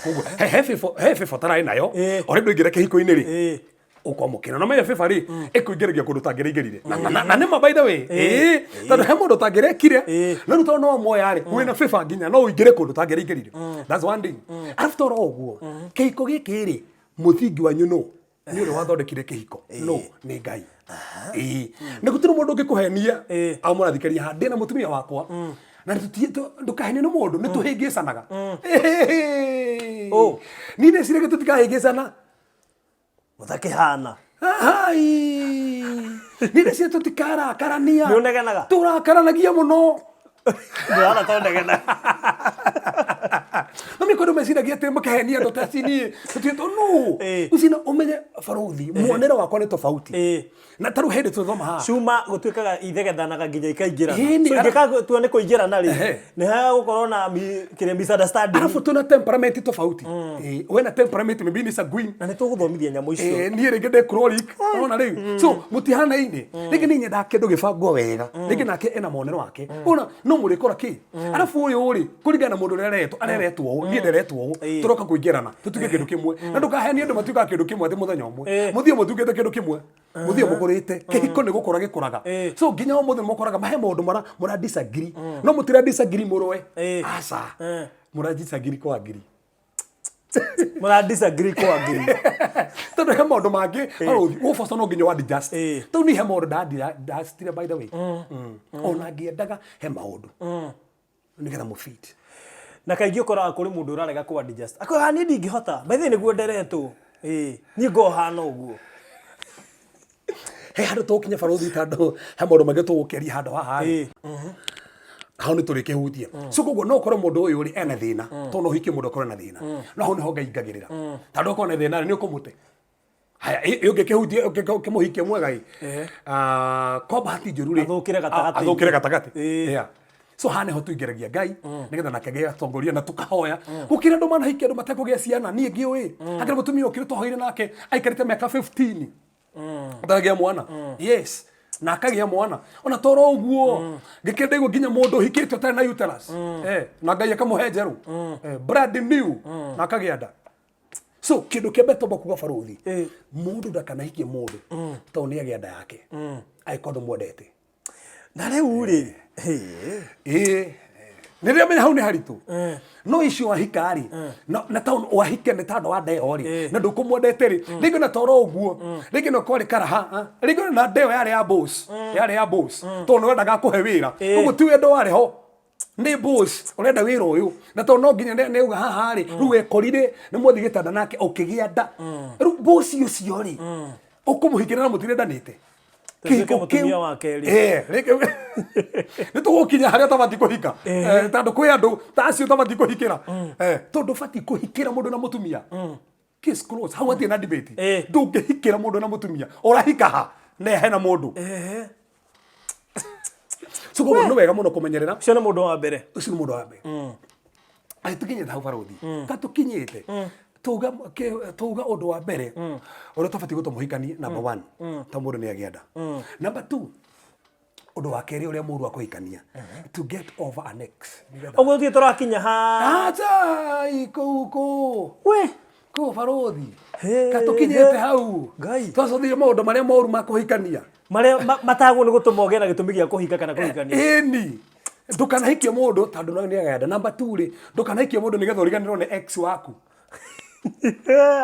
Koguo he favor, he favor ũtararĩ nayo, already waingĩra kĩhiko-inĩ rĩ, ũkwamũkĩra. Na ũmenye favor rĩ, ĩkũingĩragia kũndũ ũtangĩraingĩrire. Na nĩ ma by the way, tondũ he mũndũ ũtangĩrekire, no rĩu tondũ no wamuoya rĩ, wĩna favor nginya no ũingĩre kũndũ ũtangĩraingĩrire. That's one thing. Arabu toro ũguo, kĩhiko gĩkĩ rĩ, mũthingi wanyu nũ? Nĩ ũrĩa wathondekire kĩhiko. No, nĩ Ngai. Ĩĩ. Na gũtirĩ mũndũ ũngĩkũhenia, au mũrathikĩrĩria haha, ndĩna mũtumia wakwa, na ndũkahenio nĩ mũndũ, nĩ tũhĩngĩcanaga. Niĩ ndeciragia tũtikahĩngĩcana. Mũtakĩhana. Hai. Niĩ ndeciragia tũtikarakarania. Nĩ ũnegenaga? Tũrakaranagia mũno. Ndũhana ta ũnegenaga. No nĩ kwendwo meciragia atĩ makahenia andũ ta niĩ tũtuĩtwo no. Ũcio na ũmenye barũthi, muonere wakwa nĩ tofauti. Na ta rĩu hĩndĩ tũthoma haha. Cuma gũtuĩkaga ithegethanaga nginya ikaingĩrana. Ĩni, So ingĩkatua nĩ kũingĩrana rĩ, nĩ hagũkorwo na kĩrĩa misunderstanding. Arabu tuna temperament tofauti. We na temperament maybe ni sanguine. Na nĩ tũgũthomithia nyamũ icio. Niĩ rĩngĩ ndĩ choleric, ũrona rĩu. So mũtihanaine. Rĩngĩ niĩ nyendaga kĩndũ gĩbangwo wega. Rĩngĩ nake ena monero wake. Ũrona no mũrĩkora kĩ. Arabu ũyũ rĩ, kũringana na mũndũ ũrĩa aretwo, areretwo ũũ, niĩ nderetwo ũũ, tũroka kũingĩrana, tũtuĩke kĩndũ kĩmwe. Na ndũkahenie andũ matuĩkaga kĩndũ kĩmwe atĩ mũthenya ũmwe. Mũthiĩ mũtuĩkĩte kĩndũ kĩmwe. Mũthiĩ mũkũrĩte. Kĩhiko nĩ gũkũra gĩkũraga. So nginya ũmũthĩ mũkoraga mahe maũndũ mara mũra disagree. No mũtira disagree mũrũe. Aca. Mũra disagree kwa ngiri. Mũra disagree kwa ngiri. Tondũ he maũndũ mangĩ, ũboco no nginya wa adjust. Tondũ niĩ he maũndũ nda adjustire by the way. Ona ngĩendaga he maũndũ. Nĩgetha mũ fit. Na kaingĩ ũkoraga kũrĩ mũndũ ũrarega kũ adjust. Akoiga niĩ ndingĩhota. By the way nĩguo nderetwo. Ĩĩ, niĩ ngoragwo hana ũguo. He handũ tũgũkinya barũthi tondũ he maũndũ maingĩ tũgũkĩaria handũ haha rĩ. Hau nĩ tũrĩkĩhutia. So koguo no ũkorwo mũndũ ũyũ rĩ ena thĩna, tondũ no ũhikie mũndũ akorwo na thĩna. No hau nĩho Ngai aingagĩrĩra. Tondũ akorwo na thĩna rĩ, nĩ ũkũmũte. Haya, ũngĩkĩhutia ũngĩkĩmũhikia mwega ĩ. Kwa bahati njũru rĩ, Athũkĩre gatagatĩ. Athũkĩre gatagatĩ. Yeah. So haha nĩho tũingĩragia Ngai nĩgetha nake Ngai atongoria na tũkahoya. Gũkĩra andũ manahikia andũ matekũgĩa ciana, niĩ ngĩũĩ. Hakĩrĩ mũtumia ũkĩrĩ twahoire nake aikarĩte mĩaka 15. Ataragĩa mwana. Yes. Na akagĩa mwana. Ona toro ũguo. Ngĩkĩenda igua nginya mũndũ ũhikĩte ũtarĩ na uterus. Na Ngai akamũhe njerũ. Brand new. Na akagĩa nda. So kĩndũ kĩa mbere twamba kuga barũthi, mũndũ ndakanahikie mũndũ tondũ nĩ agĩa nda yake. Angĩkorwo ndũmwendete. Na rĩu rĩ, Ĩĩ. Nĩ ndĩramenya hau nĩ haritũ. No icio wahika rĩ, na tondũ wahike nĩ tondũ wa nda ĩyo rĩ, na ndũkũmwendete rĩ, rĩngĩ ona toro ũguo, rĩngĩ no kwarĩ karaha, rĩngĩ ona nda ĩyo yarĩ ya boss, yarĩ ya boss, tondũ nĩ wendaga akũhe wĩra. Koguo ti wendo warĩ ho. Nĩ boss, ũrenda wĩra ũyũ. Na tondũ no nginya nĩ auga haha rĩ, rĩu wekorire nĩ mwathiĩ gĩtanda nake ũkĩgĩa nda. Rĩu boss ũcio rĩ, ũkũmũhikĩra na mũtirendanĩte. Tuĩke Kĩhiko mũtumia kĩu- wa kerĩ. Rĩngĩ- nĩ tũgũkinya harĩa ũtabatiĩ kũhika. Tondũ kwĩ andũ ta acio ũtabatiĩ kũhikĩra. Tondũ ũbatiĩ kũhikĩra mũndũ na mũtumia. Case closed. Hau hatirĩ na debate. Ndũngĩhikĩra mũndũ na mũtumia. Ũrahika ha? Na hena mũndũ. So koguo nĩ wega mũno kũmenyerera. Ũcio nĩ mũndũ wa mbere. Ũcio nĩ mũndũ wa mbere. Atĩ tũkinyĩte hau barũthi, ka tũkinyĩte tuga tuga ũndũ wa mbere ũrĩa tũbatiĩ gũtũma ũhikanie, number one, ta mũndũ nĩ agĩa nda. Number two, ũndũ wa kerĩ ũrĩa mũru wa kũhikania, to get over an ex. Nĩgetha- Ũguo tũthiĩ tũrakinya ha. Acha, kũu kũ We. kũu barũthi. Hĩ, Ka tũkinyĩte hau. Ngai. Twacũthĩire maũndũ marĩa moru ma kũhikania. Marĩa matagwo nĩ gũtũma ũgĩe na gĩtũmi gĩa kũhika kana kũhikania. Ĩni ndũkanahikie mũndũ tondũ no nĩ agenda. Number two rĩ, ndũkanahikie mũndũ nĩgetha ũriganĩrwo nĩ ex waku.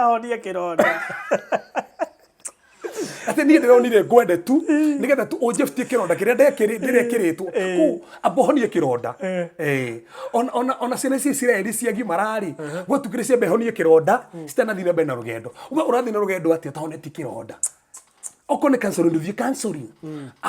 Ahonie kĩronda. Atĩ niĩ ndĩronire ngwende tu nĩgetha tu ũnjĩbutie kĩronda kĩrĩa ndĩrekĩrĩtwo kũu, amba ũhonie kĩronda. Eh. Ona ciana cia Isiraeli ciagimara-rĩ, gwatukire ciambe honie kĩronda citanathiĩ na mbere na rũgendo. We ũrathiĩ na rũgendo atĩa ũtahonetie kĩronda? Okorwo nĩ counseling, ndũthiĩ counseling.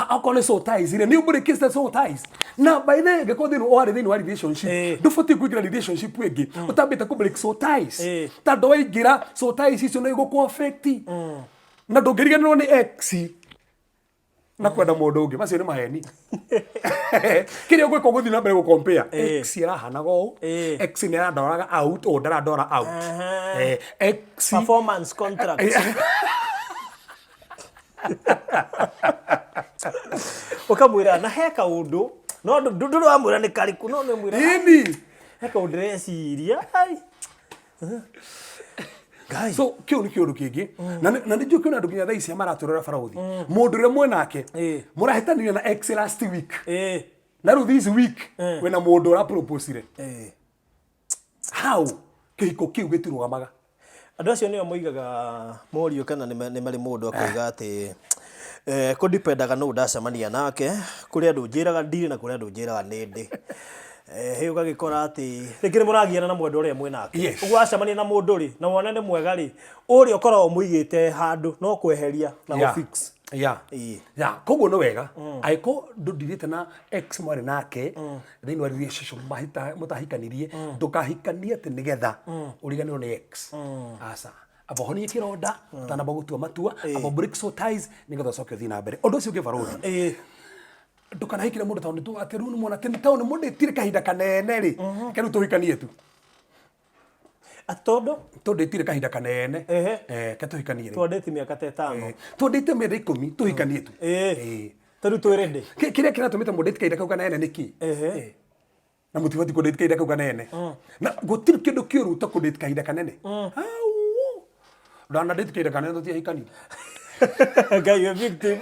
Okorwo nĩ soul ties rĩ, nĩ ũbreakĩte soul ties. Na by the way, angĩkorwo thĩinĩ warĩ thĩinĩ wa relationship, ndũbatiĩ kũingĩra relationship ĩngĩ ũtambĩte kũ break soul ties. Tondũ waingĩra soul ties icio nĩ igũkũ affect. Na ndũngĩriganĩrwo nĩ ex na kwenda mũndũ ũngĩ, macio nĩ maheni. Kĩrĩa ũgwĩka ũgũthiĩ na mbere gũ compare. Ex arahanaga ũũ, ex nĩ arandoraga out, ũũ ndarandora out. Ex Performance contract. Ũkamwĩra na he kaũndũ, no ndũrĩ wamwĩra nĩ karĩkũ, no nĩ mwĩra. Ĩni. He kaũndũ ndĩreciria. Ai. Ngai. So kĩu nĩ kĩũndũ kĩngĩ. Na nĩ njũĩ kwĩna andũ nginya thaa ici maratũrora barũthi. Mũndũ ũrĩa mwenake mũrahĩtanire na ex last week. Na rĩu this week wĩna mũndũ ũraproposire. How? Kĩhiko kĩu gĩtirũgamaga. Andũ acio nĩo moigaga morio kana nĩ marĩ mũndũ akoiga atĩ kũdipendaga nũ ndacemania nake, kũrĩ andũ njĩraga ndirĩ na kũrĩ andũ njĩraga nĩ ndĩ. Hĩ ũgagĩkora atĩ rĩngĩ nĩ mũragiana na mwendwa ũrĩa mwĩ nake. Ũguo wacemania na mũndũ rĩ, na wone nĩ mwega rĩ, ũrĩa ũkoragwo ũmũigĩte handũ no kweheria na gũ fix. Yeah. Koguo nĩ wega angĩkorwo ndũndirĩte na ex mwarĩ nake thĩinĩ wa relationship mũtahikanirie, ndũkahikanie atĩ nĩgetha ũriganĩrwo nĩ ex. Aca. Amba ũhonie kĩronda ũtanamba gũtua matua, amba break soul ties nĩgetha ũcoke ũthiĩ na mbere. Ũndũ ũcio ũngĩ barũthi, ndũkanahikire mũndũ tondũ nĩ atĩ rĩu nĩ muona atĩ tondũ nĩ mũndĩtire kahinda kanene rĩ, reke rĩu tũhikanie tu. Tondũ? Tũndĩtire kahinda kanene. Reke tũhikanie rĩu. Twandĩti mĩaka ta ĩtano. Twandĩte mĩaka 10 tũhikanie tu. Ta rĩu twĩ ready. Kĩrĩa kĩratũmĩte mũndĩte kahinda kau kanene nĩ kĩ? Na mũtibatiĩ kũndĩte kahinda kau kanene. Na gũtirĩ kĩndũ kĩũru ta kũndĩte kahinda kanene. Hau. Ndanandĩte kahinda kanene tũtiahikanirie. Ngai we victim.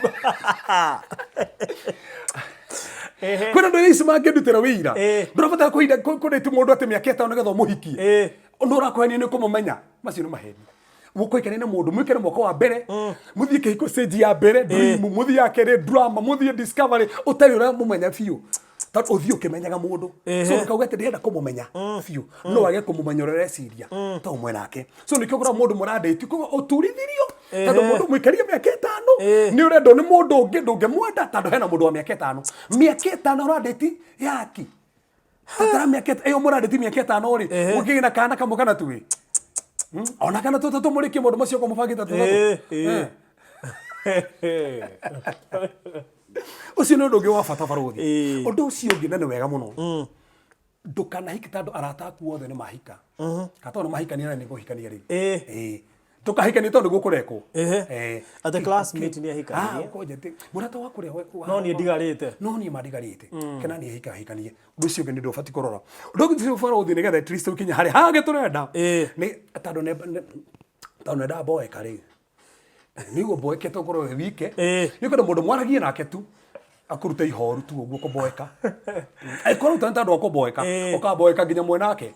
Kwĩna andũ ici mangĩndutĩra wĩira. Ndũrabatara kũhinda kũndĩte mũndũ atĩ mĩaka ĩtano nĩgetha ũmũhikie. Ũndũ ũrakũhenia nĩ kũmũmenya. Macio nĩ maheni. Mũkũhikania na mũndũ, mwĩkare mwaka wa mbere, mũthiĩ kĩhiko stage ya mbere, dream, mũthiĩ ya kerĩ drama, mũthiĩ discovery, ũtarĩ ũramũmenya biũ. Tondũ ũthiĩ ũkĩmenyaga mũndũ. So ndũkauge atĩ ndĩrenda kũmũmenya biũ. No wage kũmũmenya ũrĩa ũreciria. Tondũ mwĩ nake. So nĩkĩo ũkoraga mũndũ mũrandĩti, koguo ũturithirio. Tondũ mũndũ mũikarie mĩaka ĩtano, nĩ ũrendwo nĩ mũndũ ũngĩ ndũngĩmwenda tondũ hena mũndũ wa mĩaka ĩtano. Mĩaka ĩtano ũrandĩti yaki. Tatara mĩaka ĩyo mũrandĩti mĩaka ĩtano rĩ, mũkĩgĩa na kana kamwe kana twĩ. Ona kana tũtatũ mũrĩkie maũndũ macio okorwo mũbangĩte tũtatũ. Ũcio nĩ ũndũ ũngĩ wa bata barũthi. Ũndũ ũcio ũngĩ na nĩ wega mũno. Ndũkanahike tondũ arata aku othe nĩ mahika. Kana tondũ nĩ mahikania na nĩ ngũhikania rĩu. Ndũkahikanie tondũ nĩguo kũrekwo. Atĩ classmate nĩ ahikanirie. Mũrata waku ũrĩa No niĩ ndigarĩte. No niĩ mandigarĩte. Kana niĩ hika hikanie. Ũndũ ũcio ũngĩ nĩ ũndũ ũbatiĩ kũrora. Ũndũ ũngĩ ũcio barũthi nĩgetha at least ũkinye harĩa hangĩ tũrenda. Nĩ tondũ tondũ nĩ ndamboeka rĩ. Nĩ ũguo mboekete ũkorwo wĩ wike. Nĩ ũkwenda mũndũ mwaragie nake tu. Akũrute ihoru tu ũguo kũmboeka. Angĩkorwo ũtarĩ tondũ wa kũmboeka, ũkamboeka nginya mwenake.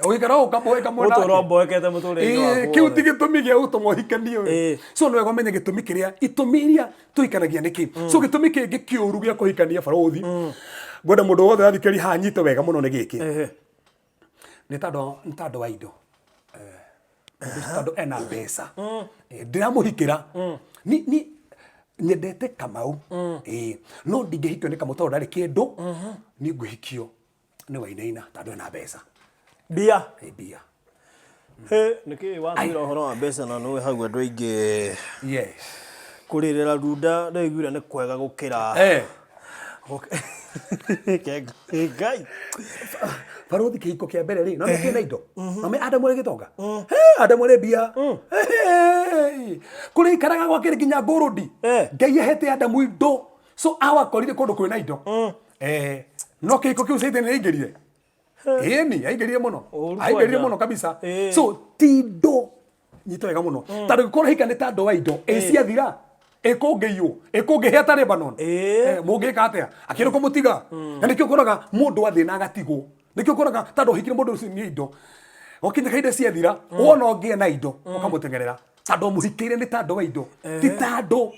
Ũgĩikara ũũ ũkamboeka mwenake. Ũtũũra ũmboekete mũtũrĩre-inĩ waku Kĩu wothe. ti gĩtũmi gĩa gũtũma ũhikanie we. So nĩ wega ũmenye gĩtũmi kĩrĩa, itũmi iria tũhikanagia nĩkĩ. So gĩtũmi kĩngĩ kĩũru gĩa kũhikania barũthi, ngwenda mũndũ wothe ũrathikĩrĩria haha anyite wega mũno nĩ gĩkĩ. Nĩ tondũ, nĩ tondũ wa indo. Tondũ ena mbeca. Ndĩramũhikĩra. Ni nyendete Kamau. No ndingĩhikio nĩ Kamau tondũ ndarĩ kĩndũ. Niĩ ngũhikio nĩ Wainaina tondũ ena mbeca. Mbia. Mbia. Hĩ, nĩkĩ watwĩra ũhoro wa mbeca na nĩũĩ hau andũ aingĩ Yes. kũrĩrĩra runda ndaiguire nĩ kwega gũkĩra Okay. Ngai. Barothi kĩhiko kĩa mbere rĩ, no nĩ kĩna indo. No me Adamu arĩ gĩtonga. He, Adamu arĩ mbia. Hey, kũrĩa ikaraga gwakĩrĩ nginya ngũrũndi. Ngai ahete Adamu indo. So awakorire kũndũ kwĩna indo. Eh, no kĩhiko kĩu Satan nĩ aingĩrire. Ĩni, aingĩrire mũno. Ũru Aingĩrire kwanja. mũno kabisa. So ti indo nyita wega mũno. Tondũ gũkorwo hika nĩ ta ndoo ya indo, ĩ ciathira ĩkũngĩiywo, ĩkũngĩhĩa ta Lebanon. Mũngĩka atĩa? Akĩrĩ kũmũtiga. Na nĩkĩo ũkoraga mũndũ athĩna agatigwo. Nĩkĩo ũkoraga tondũ ũhikire mũndũ ũcio nĩ indo. Wakinya kahinda ciathira, wona ũngĩ ena indo, ũkamũteng'erera. Tondũ ũmũhikĩire nĩ ta ndoo ya indo. Ti tondũ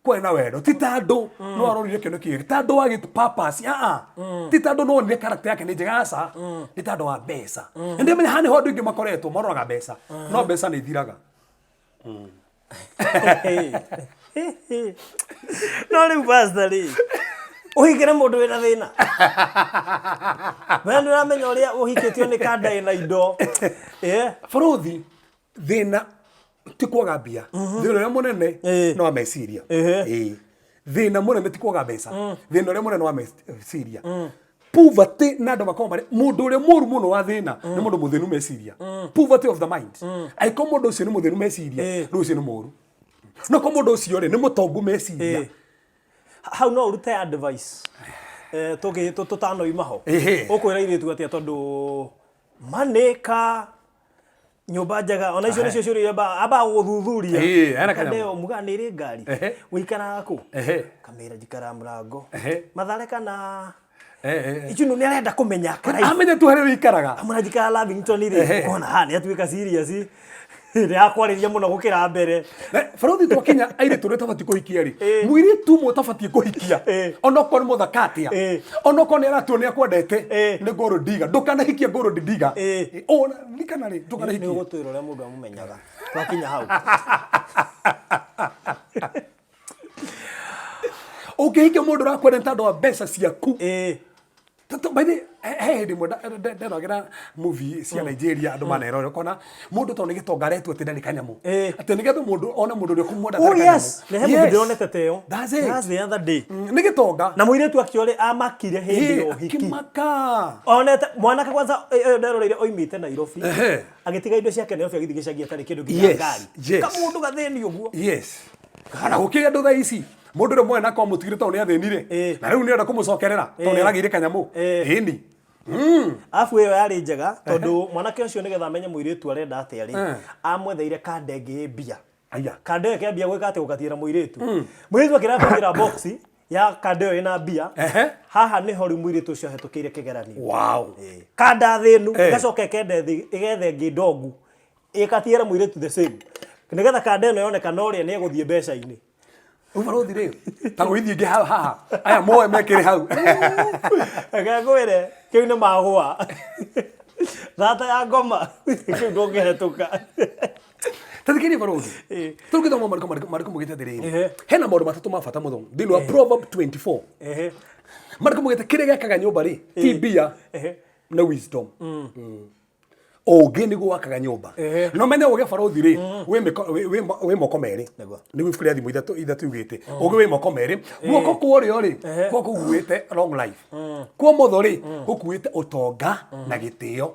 kwarĩ na wendo ti tondũ no arorire kĩono kĩega ti tondũ wa gĩtũ purpose aa ti tondũ no onire character yake nĩ njega aca nĩ tondũ wa mbeca na ndĩmenya haha nĩho andũ aingĩ makoretwo maroraga mbeca no mbeca nĩ ithiraga. No rĩu pastor rĩ, ũhikĩre mũndũ wĩna thĩna, we nĩ ũramenya ũrĩa ũhikĩtio nĩ kanda ĩna indo. Bũrũthi thĩna ti kwaga mbia, thĩna ũrĩa mũnene no wa meciria. Ĩĩ. Thĩna mũnene ti kwaga mbeca, thĩna ũrĩa mũnene wa meciria, poverty, na andũ makoragwo marĩ mũndũ ũrĩa mũru mũno wa thĩna nĩ mũndũ mũthĩnu meciria, poverty of the mind. Angĩkorwo mũndũ ũcio nĩ mũthĩnu meciria, rĩu ũcio nĩ mũru, no korwo mũndũ ũcio rĩ nĩ mũtongu meciria. Hau no ũrute advice, tũtanoima ho. Ũkwĩra airĩtu atĩa, tondũ manĩka nyũmba njega ona icio nĩcio ciũria ambaga gũthuthuria? Ĩĩ, hena kanyamũ. Kanda ĩyo muga nĩ ĩrĩ ngari? Ũikaraga kũ? Kamĩra njikaraga mũrango Mathare kana icio, nĩ arenda kũmenya kara Amenye tu harĩa ũikaraga. Amwe njikara Lavington rĩ. Ũkona haha nĩ atuĩka serious, nĩ akwarĩria mũno gũkĩra mbere. Barothi, twakinya airĩtu ũrĩa ũtabatiĩ kũhikia rĩ, mũirĩtu ũmwe ũtabatiĩ kũhikia, onokorwo nĩ mũthaka atĩa, onokorwo nĩ aratua nĩ akwendete, nĩ gold digger. Ndũkanahikie gold digger. Ona ririkana rĩ, Nĩ ndũkanahikie. ũgũtwĩra ũrĩa mũndũ amũmenyaga twakinya hau. Ũngĩhikia mũndũ ũrakwenda nĩ tondũ wa mbeca ciaku. By the he hĩndĩ ĩmwe nderogera movie cia Nigeria, andũ manerore, ũkona mũndũ tondũ nĩ gĩtonga aretua atĩ ndarĩ kanyamũ, atĩ nĩgetha mũndũ one mũndũ ũrĩa ũkũmwenda Oh atarĩ kanyamũ. yes, nĩ he movie ndĩronete ta ĩyo. That's it. That's the other day. Nĩ gĩtonga. Na mũirĩtu akĩore amakire hĩndĩ ya ũhiki. Akĩmaka. Onete mwanake kwanza ĩyo nderoreire oimĩte Nairobi. Agĩtiga indo ciake Nairobi, agĩthiĩ gĩcagi atarĩ kĩndũ nginya ngari. Kamũndũ gathĩni ũguo. Yes, ona gũkĩrĩ andũ thaa ici, mũndũ ũrĩa mwena kwa mũtigire tondũ nĩ athĩnire, na rĩu nĩ arenda kũmũcokerera tondũ nĩ aragĩire kanyamũ. Ĩni. Arabu ĩyo yarĩ njega tondũ mwanake ũcio nĩgetha amenye mũirĩtu arenda atĩa rĩ, amwetheire kanda ĩngĩ ĩ mbia. Aya. Kanda ĩyo ĩkĩambia gwĩka atĩ gũkatiĩra mũirĩtu. Mũirĩtu akĩrega kũingĩra box ya kanda ĩyo ĩna mbia. Haha nĩho rĩu mũirĩtu ũcio ahetũkĩire kĩgeranio. Kanda thĩnu ĩgacoka ĩkenda ĩgetha ĩngĩ ndongu, ĩkatiĩra mũirĩtu the same, nĩgetha kanda ĩno yoneka na ũrĩa nĩ egũthiĩ mbeca-inĩ. Rĩu barothi rĩ, ta gũithiĩ ingĩ hau haha aya moe mekĩre hau. Reke ngwĩre, kĩu nĩ magũa thata ya ngoma, kĩu ndũngĩhetũka. Tathikĩrĩria barothi, tũngĩthoma marĩko mugĩte atĩrĩrĩ, hena maũndũ matatũ ma bata mũno thĩinĩ wa Proverb 24. Marĩko mugĩte kĩrĩa gĩakaga nyũmba rĩ ti mbia, nĩ wisdom. Ũngĩ nĩguo wakaga nyũmba. No mene ũgĩ barothi rĩ wĩ moko merĩ. Nĩguo ibuku rĩa Thimo 3 yugĩte ũgĩ wĩ moko merĩ, guoko kwa ũrĩo rĩ kwa kũguĩte long life, kwa ũmotho rĩ gũkuĩte ũtonga na gĩtĩo.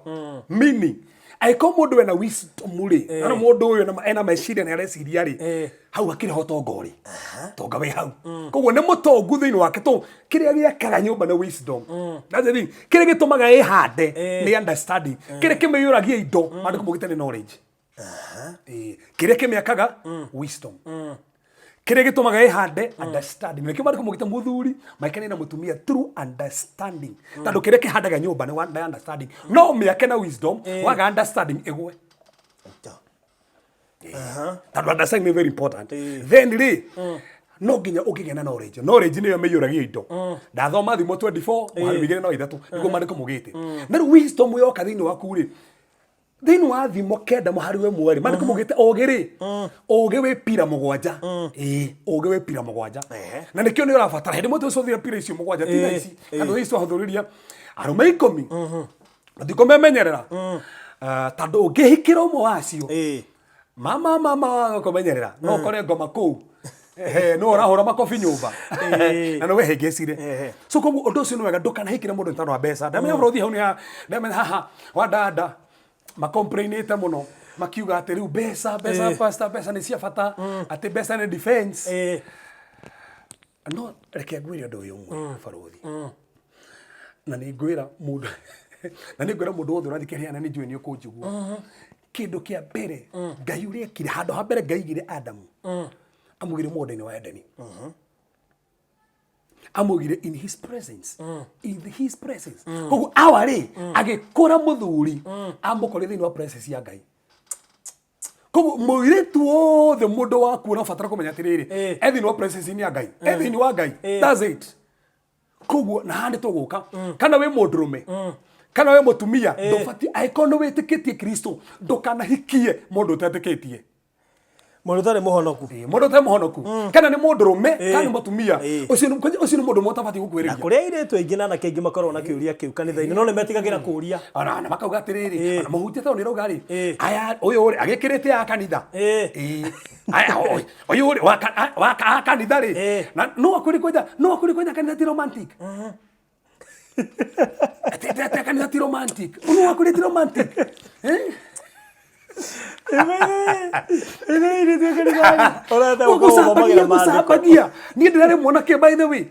Meaning angĩkorwo mũndũ ena wisdom rĩ, na mũndũ ũyũ ena meciria na areciria rĩ, hau hakĩrĩ ho ũtonga ũrĩ, ũtonga wĩ hau. Koguo nĩ mũtongu thĩinĩ wake to kĩrĩa gĩakaga nyũmba nĩ wisdom. That's the thing. Kĩrĩa gĩtũmaga ĩhande nĩ understanding. Kĩrĩa kĩmĩiyũragia indo, maandĩko maugĩte nĩ knowledge. Kĩrĩa kĩmĩakaga, wisdom. Kĩrĩa gĩtũmaga ĩhande, understanding. Nĩkĩo maandĩko maugĩte mũthuri maikanie na mũtumia through understanding, tondũ kĩrĩa kĩhandaga nyũmba nĩ nĩ understanding. No mĩake na wisdom, waga understanding ĩgwe, tondũ understanding nĩ very important. Then rĩ, no nginya ũkĩgĩa na knowledge. Knowledge nĩyo mĩiyũragia indo. Ndathoma Thimo 24 mũhari wa 2 na wa 3, nĩguo maandĩko mugĩte. Na rĩu wisdom yoka thĩinĩ waku rĩ, thĩinĩ wa Thimo 9 mũhari wa 1 rĩ, maandĩko maugĩte ũgĩ rĩ, ũgĩ wĩ pira 7. Ĩĩ, ũgĩ wĩ pira 7. Na nĩkĩo nĩ ũrabatara hĩndĩ ĩmwe tũcũthire pira icio 7 ti thaa ici, tondũ thaa ici twahũthũrĩria arũme 10 matikũmemenyerera. Ah, tondũ ũngĩhikĩra ũmwe wacio, mama mama waga kũmenyerera, no ũkore ngoma kũu. Ehe, nĩwe ũrahũra makobi nyũmba. Na nĩwe hĩngĩcire. So koguo ũndũ ũcio nĩ wega, ndũkanahikĩre mũndũ nĩ tondũ wa mbeca. Ndamenya bũrũthi hau nĩ ndamenya haha wa dada makomplainĩte mũno makiuga atĩ rĩu mbeca, mbeca, pastor, mbeca nĩ cia bata, atĩ mbeca nĩ defense. No reke ngwĩre ũndũ ũyũ ũmwe, barũthi, na nĩ ngwĩra mũndũ, na nĩ ngwĩra mũndũ wothe ũrathikĩrĩria, na nĩ njũĩ nĩ ũkũnjigua. Kĩndũ kĩa mbere Ngai ũrĩa ekire, handũ ha mbere Ngai aigire Adamu, amũigire mũgũnda-inĩ wa Edeni, amũigire in his presence, in his presence. Koguo awa rĩ agĩkũra mũthuri amũkorire thĩinĩ wa presence ya Ngai. Koguo mũirĩtu wothe, mũndũ waku, ũrabatara kũmenya atĩrĩrĩ, e thĩinĩ wa presence ya Ngai, e thĩinĩ wa Ngai. That's it. Koguo na haha nĩ tũgũka, kana wĩ mũndũrũme kana wĩ mũtumia, ndũbatiĩ, angĩkorwo nĩ wĩtĩkĩtie Kristo, ndũkanahikie mũndũ ũtetĩkĩtie. Mũndũ ũtarĩ mũhonoku. Ĩĩ, mũndũ ũtarĩ mũhonoku, kana nĩ mũndũrũme kana nĩ mũtumia, ũcio nĩ mũndũ ũmwe ũtabatiĩ Na gũkuhĩrĩria. Kũrĩ airĩtu aingĩ na anake aingĩ makoragwo na kĩũria kĩu kanitha-inĩ, no nĩ metigagĩra kũũria. Ona na makauga atĩrĩrĩ, ona mũhunjia tondũ nĩ rauga rĩ, aya ũyũ rĩ agĩkĩrĩte ya kanitha. Ĩĩ. Aya, ũyũ rĩ wa kanitha rĩ, na no akwĩre kwanja, no akwĩre kwanja kanitha ti romantic. Atĩ kanitha ti romantic, no akwĩre ti romantic. Eh? Ũrenda gũkorwo ũthomagĩra Gũcambagia, maandĩko. Gũcambagia. Niĩ ndĩrarĩ mwanake, by the way,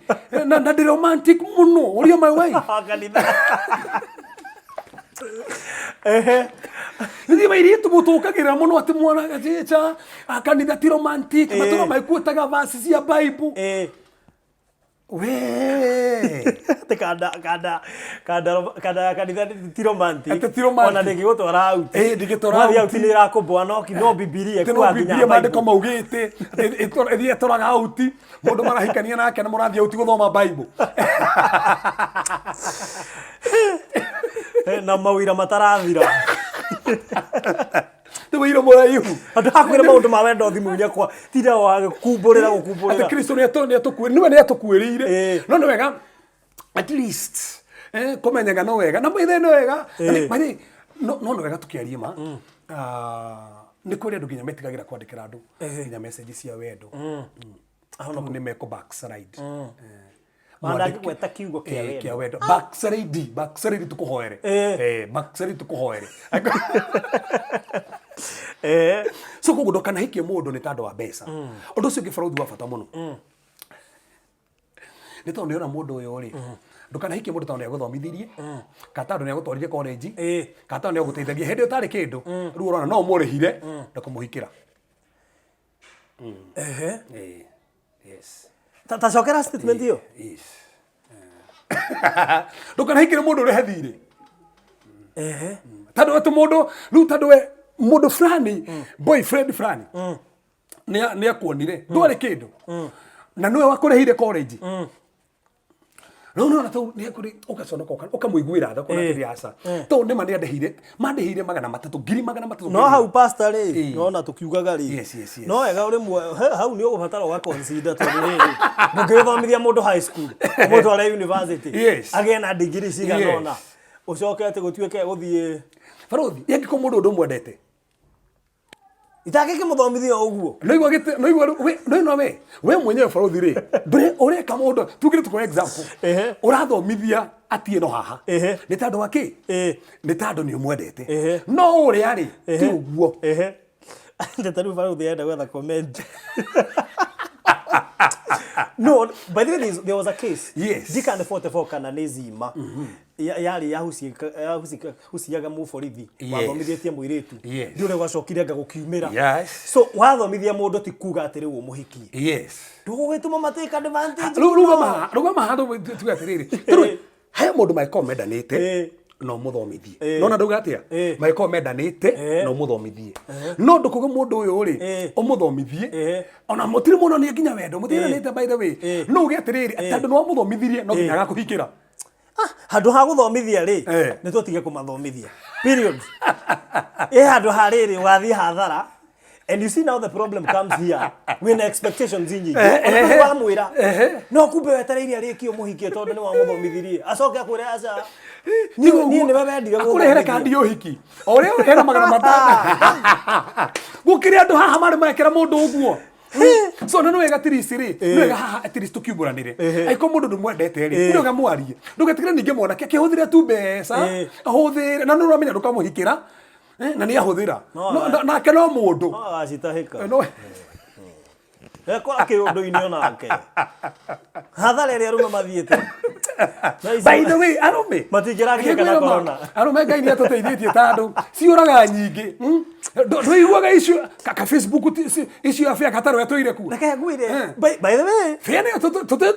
na ndĩ romantic mũno, ũria my wife. Kanitha. Nithiĩ mairĩtu mũtũkagĩra mũno atĩ mwana atĩ kanitha ti romantic, matũra maikuotaga verse cia Bible. We. Atĩ kanda ya kanitha ti romantic. Atĩ ti romantic. Ona ndĩngĩgũtwara out. Ĩĩ, ndĩngĩtwara Wathiĩ out. out nĩ ĩrakũmboa, no Bibilia Atĩ no ĩkuaga nginya Bibilia maandĩko Bible. maugĩte atĩ ĩthiĩ ĩtũraga out, mũndũ marahikania nake na mũrathiĩ out gũthoma Bible. Na mawĩra matarathira. Nĩ wĩira mũraihu. Andũ hakwĩra maũndũ ma wendo thimũ-inĩ kwa tinda wa gũkumbũrĩra Atĩ gũkumbũrĩra. Kristo nĩwe nĩatũkuĩrĩire. No nĩ wega at least kũmenyaga no wega na maithe nĩ wega. Na no nĩ wega tũkĩarie ma. Ah, nĩ kũrĩ andũ nginya metigagĩra kwandĩkĩra andũ nginya message cia wendo. Rĩu nĩ mekũ backslide. Ona ndangĩgweta kiugo kĩa wendo. Kĩa wendo, backslide, backslide tũkũhoere. Backslide tũkũhoere. So koguo ndũkanahikie mũndũ nĩ tondũ wa mbeca. Ũndũ ũcio ũngĩ, barũthi, wa bata mũno nĩ tondũ nĩona mũndũ ũyũ rĩ, ndũkanahikie mũndũ tondũ nĩagũthomithirie, kana tondũ nĩagũtwarire college, kana tondũ nĩagũteithagia hĩndĩ ĩyo ũtarĩ kĩndũ. Rĩu ũrona no ũmũrĩhire na kũmũhikĩra. Yes. Ta cokera statement ĩyo. Yes. Ndũkanahikĩre mũndũ ũrĩa thirĩ, tondũ atĩ mũndũ rĩu, tondũ we mũndũ fulani, boyfriend fulani nĩ akuonire ndwarĩ kĩndũ na nĩwe wakũrĩhire college. Rĩu nĩwona tau nĩ akũrĩ ũgaconoka, ũkamũiguĩra tha, ũkona atĩrĩ, aca, tondũ nĩma nĩandĩhire, mandĩhire 300, 300,000. No hau, pastor rĩ, nona tukiugaga rĩ, Yes. no wega ũrĩmwe hau nĩ ũgũbatara ũga consider, tondũ rĩrĩ, ndũngĩgĩthomithia mũndũ high school, ũmũtware university, agĩe na degree cigana ũna, ũcoke atĩ gũtuĩke gũthiĩ. Barũthi, angĩkorwo mũndũ ũndũ ũmwendete, Itangĩkĩmũthomithia o ũguo. Noigua gĩtĩ noigua rĩu, we no we mwenyewe, barũthi rĩ, ndũrĩ ũreka mũndũ, tugire tukũhe example, ũrathomithia atiĩ no haha nĩ tondũ wa kĩ? Nĩ tondũ nĩ ũmwendete. No ũrĩa rĩ, ti ũguo. Ndeta rĩu barũthi enda gwetha comment. No, by the way, there was a case. Ndikana 44 kana nĩ zima. Yarĩ yahuciaga mũborithi wathomithĩtie mũirĩtu. Ndi ũrĩa gwacokire anga gũkiumĩra. So wathomithia mũndũ ti kuga atĩ rĩu ũmũhikie. Ndũgũgĩtũma matake advantage Rĩu mũno. Rũgama handũ tuge atĩrĩrĩ, tondũ he mũndũ mangĩkorwo mendanĩte na ũmũthomithie. Nona ndauga atĩa? Mangĩkorwo mendanĩte na ũmũthomithie, no ndũkuge mũndũ ũyũ rĩ, ũmũthomithie, ona mũtirĩ mũnanie nginya wendo mũtiendanĩte, by the way, no uge atĩrĩrĩ, tondũ nĩ wamũthomithirie, no nginya agakũhikĩra. Handũ ha gũthomithia rĩ, nĩ tũtige kũmathomithia, period. Ĩ handũ ha rĩrĩ ũgathiĩ hathara. And you see, now the problem comes here, wĩna expectations nyingĩ. Ona ndũrĩ wamwĩra, no kumbe wetereire arĩkie ũmũhikie, tondũ nĩ wamũthomithirie, acoke akwĩre aca, niĩ nĩwe wendire Akũrehere gũthomithia. Kandi ya ũhiki o ũrĩa ũrehera 500. Gũkĩrĩ andũ haha marĩ mekĩra mũndũ ũguo. So na nĩ wega tirisi rĩ, nĩ wega haha at least tũkiumbũranĩre. Angĩkorwo mũndũ ndũmwendete rĩ, nĩ wega mwarie. Ndũgetigĩre ningĩ mwanake akĩhũthĩre tu mbeca, ahũthĩre na nĩ ũramenya ndũkamũhikĩra. Na nĩ ahũthĩra. Nake no mũndũ. No agacitahĩka. Ekora kĩũndũ-inĩ onake. Hathara ĩrĩa arũme mathiĩte. Na icio- By the way, arũme Matingĩrakĩka na Ngĩkwĩra ma, corona. arũme Ngai nĩ atũteithĩtie ta andũ ciũraga nyingĩ. Ndũiguaga icio ka Facebook icio ya bĩa gatarũ yatũire kuo. Reke ngwĩre. By the way, Bĩa nĩyo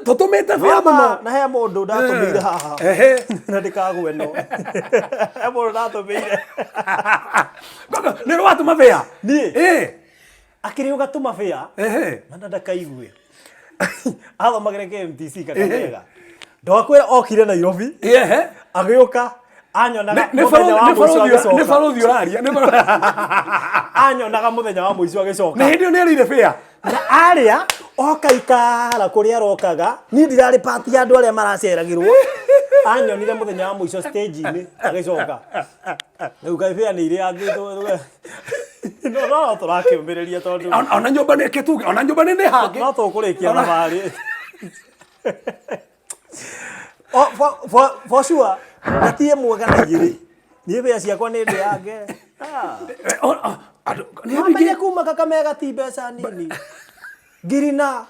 tũtũmĩte bĩa mũno. na he mũndũ ndatũmĩire haha. Ehe. Na ndĩkagwe no. He mũndũ ndatũmĩire. Nĩ watũma bĩa. Niĩ? Ĩ. Akĩrĩ ũgatũma bĩa. Ehe. Mana ndakaigue. Athomagĩre KMTC Kakamega. Ndokwĩra okire Nairobi. Ehe. Agĩũka anyonaga Nĩ mũthenya wa nĩ mũico barũthi nĩ agĩcoka. barũthi ũraria. Nĩ barũthi. Anyonaga mũthenya wa mũico agĩcoka. Na hĩndĩ ĩyo nĩ arĩire bĩa. Na arĩa oka ikara kũrĩa arokaga niĩ ndirarĩ pati ya andũ arĩa maraceragĩrwo anyonire mũthenya wa mũico stage-inĩ agĩcoka rĩu kaĩ bĩa nĩ irĩa no no tũrakĩũmĩrĩria tondũ Ona nyũmba nĩ kĩtuge, ona nyũmba nĩ hangĩ. No tũkũrĩkia thabarĩ. For sure na ti ĩmwe kana igĩrĩ niĩ mbĩa ciakwa nĩ ndĩange. Wamenye kuma Kakamega ti mbeca nini ngiri na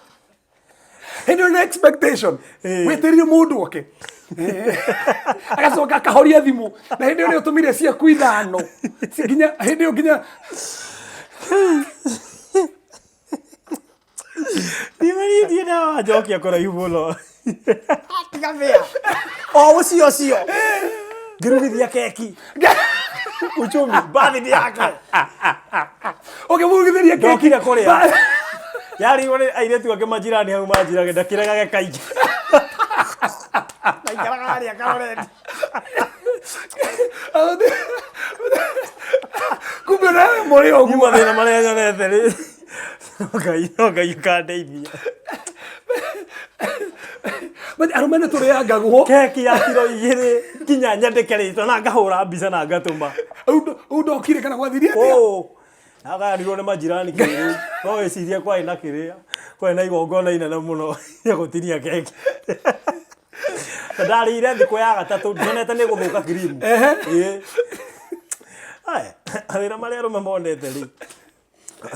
Hĩndĩ ĩyo nĩ expectation. Wĩtĩrie mũndũ oke. Agacoka akahoria thimũ. Na hĩndĩ ĩyo nĩ ũtũmire ciaku ithano. Nginya hĩndĩ ĩyo nginya Ndimerie na wanjokia kũraihu mũno. Tiga bĩa. O ũcio ũcio. Ngĩrugithia keki. Uchumi, birthday yake. Ũkĩmũrugithĩria keki. Ndokire kũrĩa. Yarĩirwo nĩ airĩtu angĩ majirani hau manjirage ndakĩregage kaingĩ. Ndaikaraga harĩa karoreti. Kumbe nawe mũrĩ o ũguo. Mathĩna marĩa nyonete rĩ. No Ngai, no Ngai ũkandeithia. But arũme nĩ tũrĩangagwo. Keki ya kiro igĩrĩ nginya nyandĩke rĩtwa na ngahũra mbica na ngatũma. Rĩu ndokire kana gwathire atĩa? Ũũ. Agayanirwo nĩ majirani kĩrĩu. No wĩcirie kwarĩ na kĩrĩa. Kwarĩ na igongona inene mũno rĩa gũtinia keki. Na ndarĩire thikũ ya gatatũ ndionete nĩ gũthũka kirimu. Ĩĩ. Aya, mawĩra marĩa arũme monete rĩ.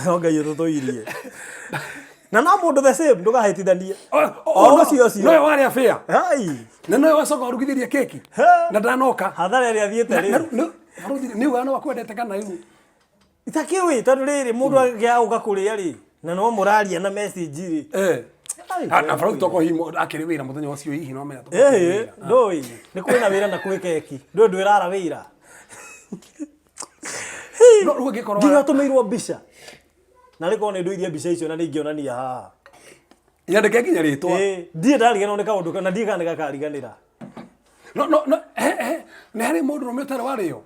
No Ngai ũtũtũirie. Na no mũndũ the same ndũgahĩtithanie. O ũcio ũcio. Nowe warĩa bĩa. Hai. Na nowe wacoka warugithĩria keki. Na ndanoka. Hathara ĩrĩa athiĩte rĩ. Barũthi nĩ ugaga no akwendete kana rĩu. Itakĩũĩ tondũ rĩrĩ mũndũ angĩaga gũka kũrĩa rĩ na no mũraria na message rĩ. Na barũthi toko hihi akĩrĩ wĩra mũthenya ũcio hihi no menya. Ĩĩ ndũĩ nĩ kwĩna wĩra na kwĩ keki ndũĩ ndwĩrara wĩra. No rĩu angĩkorwo Nginya ũtũmĩirwo mbica. Na rĩ korwo nĩ ndũirie mbica icio na nĩ ingĩonania haha. Nyandĩke nginya rĩtwa. Ĩĩ ndirĩ ndariganĩrwo nĩ kaũndũ kau na ndiũĩ kana nĩ gakariganĩra. No no no he he nĩ harĩ mũndũrũme ũtarĩ warĩo?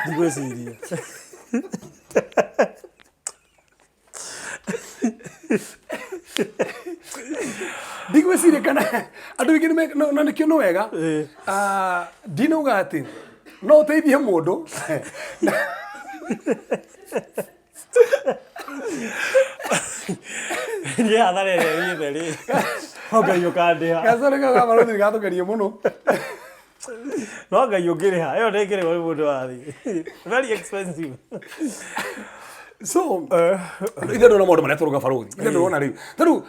Ndigwĩciria. Ndigwĩciria kana andũ aingĩ nĩ na nĩkĩo nĩ wega. Ah, ndinauga atĩ no ũteithie mũndũ Niĩ hathara ĩrĩa thiĩte rĩ no Ngai ũkandĩha. Gacorĩ kau ka barũthi nĩ gatũgeria mũno. No Ngai ũngĩrĩha ĩyo ndĩngĩrĩhwo nĩ mũndũ wa thĩ. Very expensive. So ithe ndona maũndũ marĩa tũrauga barũthi. Ithe ndũrona rĩu. Ta rĩu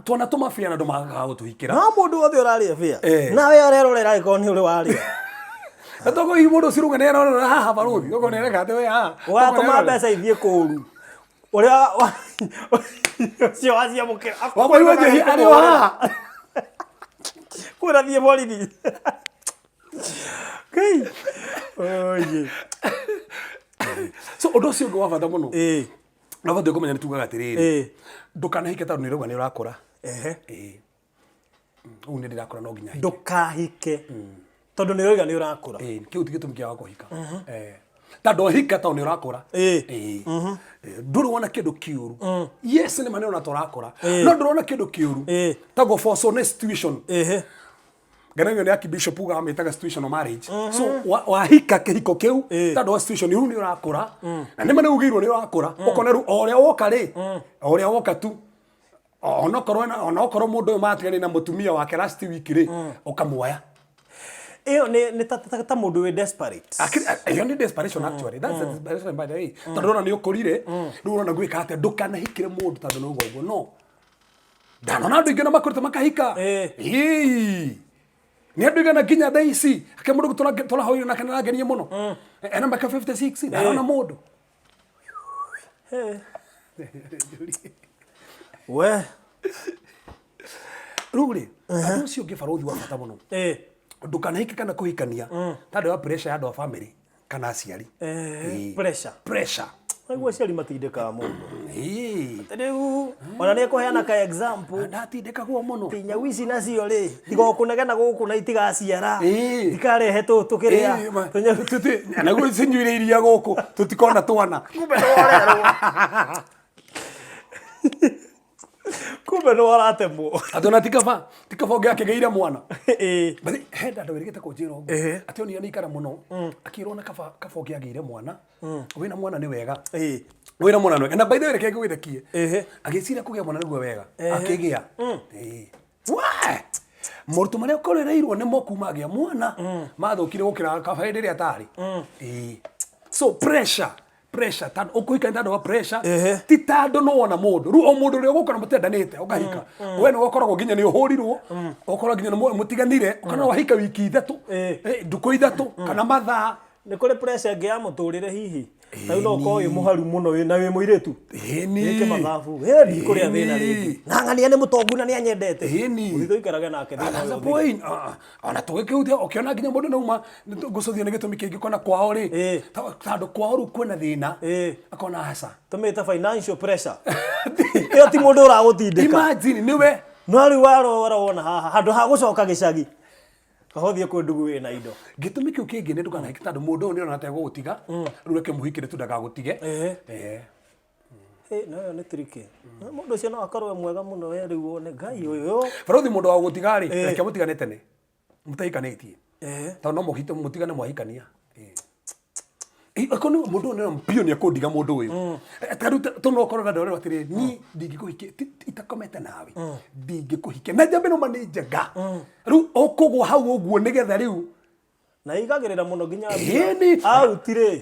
twana tũmabia na andũ magaga gũtũhikĩra. No mũndũ wothe ũrarĩa bĩa. Nawe ũrerorera angĩkorwo nĩ ũrĩ warĩa. Na tokorwo hihi mũndũ ũcio ũrauga nĩ arorera haha barũthi. Tokorwo nĩ areka atĩ we haha. Ũgatũma mbeca ithiĩ kũũru. Ũrĩa ũcio waciamũkĩra. Wakũigua njĩhi arĩ o haha. Kwĩra thiĩ borithi. Ngai. Oye. So ũndũ ũcio ũngĩ wa bata mũno. Ĩĩ. Na ũbatiĩ kũmenya nĩ tugaga atĩrĩrĩ. Ĩĩ. Ndũkanahike tondũ nĩ ũrauga nĩ ũrakũra. Ehe. Ĩĩ. Ũguo nĩ ndĩrakũra no nginya hike. Ndũkahike. Tondũ nĩ ũroiga nĩ ũrakũra. Ĩĩ, kĩu ti gĩtũmi kĩa kũhika. Eh. Ta ndũhika tondũ nĩ ũrakũra. Ĩĩ. Ĩĩ. Ndũrĩ wona kĩndũ kĩũru. Yes, nĩ ma nĩ ũrona ta ũrakũra. Ĩĩ. No ndũrona kĩndũ kĩũru. Ĩĩ. Ta gũbocwo nĩ situation. Ehe. Ngano ĩyo nĩ Archbishop ugaga amĩtaga situational marriage. So wahika kĩhiko kĩu tondũ wa situation rĩu nĩ ũrakũra na nĩ ma nĩ ugĩirwo nĩ ũrakũra ũkona rĩu o ũrĩa woka rĩ o ũrĩa woka tu onokorwo onokorwo mũndũ ũyũ matiganire na mũtumia wake last week rĩ ũkamuoya. Ĩyo nĩ ta mũndũ wĩ desperate. Ĩyo nĩ desperation actually. That's a desperation by the way. Tondũ ũrona nĩ ũkũrire rĩu ũrona gwĩka atĩa ndũkanahikĩre mũndũ tondũ nĩ ũguo ũguo no. Ndanona andũ aingĩ na makũrĩte makahika. Ĩĩ. Nĩ andũ aigana nginya thaa ici ake mũndũ tũrahoire nake nĩarangenia mũno. Ena mĩaka 56 ndarona mũndũ. We. Rĩu rĩ, ũndũ ũcio ũngĩ barũthi wa bata mũno. Ndũkanahike kana kũhikania tondũ wa pressure ya andũ a family kana aciari. Pressure. Pressure. Naguo aciari matindĩkaga mũndũ. Rĩu ona nĩ ekũheana ka example. Ndatindĩkagwo mũno. Ti nyau ici nacio rĩ, tiga o kũnegena gũkũ na itigaciara. Itikarehe tũtũ kĩrĩa. Naguo cinyuire iria gũkũ tũtikona twana. Kumbe nĩ warerwo. Kumbe nĩ waratemwo. Atĩ ona ti kaba, ti kaba ũngĩ akĩgĩire mwana. But he ndanda wĩrĩgĩte kũnjĩra ũguo. Atĩ onire nĩ ikara mũno. Akĩrwo na kaba kaba ũngĩ agĩire mwana. Wĩna mwana nĩ wega. Wĩna mwana nĩ wega. Na by the way reke ngũgĩthekie. Agĩciria kũgĩa mwana nĩguo wega. Akĩgĩa. We! Moritũ marĩa ũkorereirwo nĩmo kuma agĩa mwana mathũkire gũkĩra kaba hĩndĩ ĩrĩa atarĩ. So pressure pressure tondũ ũkũhika nĩ tondũ wa pressure ti tondũ nĩ wona mũndũ rĩu o mũndũ ũrĩa ũgũkora mũtendanĩte ũkahika we nĩ ũkoragwo nginya nĩ ũhũrirwo ũkorwo nginya nĩ mũtiganire ũkona wahika wiki ithatũ ndukũ ithatũ kana mathaa. Nĩ kũrĩ pressure ĩngĩ ya mũtũrĩre hihi? Ta rĩu no ũkorwo wĩ mũharu mũno na wĩ mũirĩtu. Wĩke mathabu. Hĩ ndikũrĩa thĩna rĩngĩ. Na ng'ania nĩ mũtongu na nĩ anyendete. Ũthiĩ tũikarage nake thĩna That's ũyũ the ũthire. point. Ona tũgĩkĩhutia ũkĩona nginya mũndũ nauma ngũcũthia nĩ gĩtũmi kĩngĩ kona kwao rĩ tondũ kwao rĩu kwĩna thĩna akona aca. Tũmĩte financial pressure. Ĩyo ti mũndũ ũragũtindĩka. Imagine nĩwe. No rĩu warora wona haha handũ ha gũcoka gĩcagi Kaho thiĩ kwĩ ndugu wĩna indo. Gĩtũmi kĩu kĩngĩ nĩ ndũkanahike tondũ mũndũ ũyũ nĩarona ta egũgũtiga, rĩu reke mũhikĩre tu ndagagũtige. Ĩ, na ĩyo nĩ tricky. Mũndũ ũcio no akorwo e mwega mũno we rĩu wone Ngai ũyũ. Barũthi mũndũ wa gũgũtiga rĩ, reke mũtigane tene mũtahikanĩtie. Tondũ no mũtigane mwahikania. Akorwo nĩ mũndũ ũyũ nĩ biũ nĩ ekũndiga mũndũ ũyũ. Ta rĩu tondũ no ũkorwo na ndorerwo atĩrĩrĩ, niĩ ndingĩkũhikia itakomete nawe, ndingĩkũhikia. Na njamba ĩno ma nĩ njega. Rĩu ũkũgwa hau ũguo nĩgetha rĩu Na igagĩrĩra mũno nginya mbia. Out rĩ,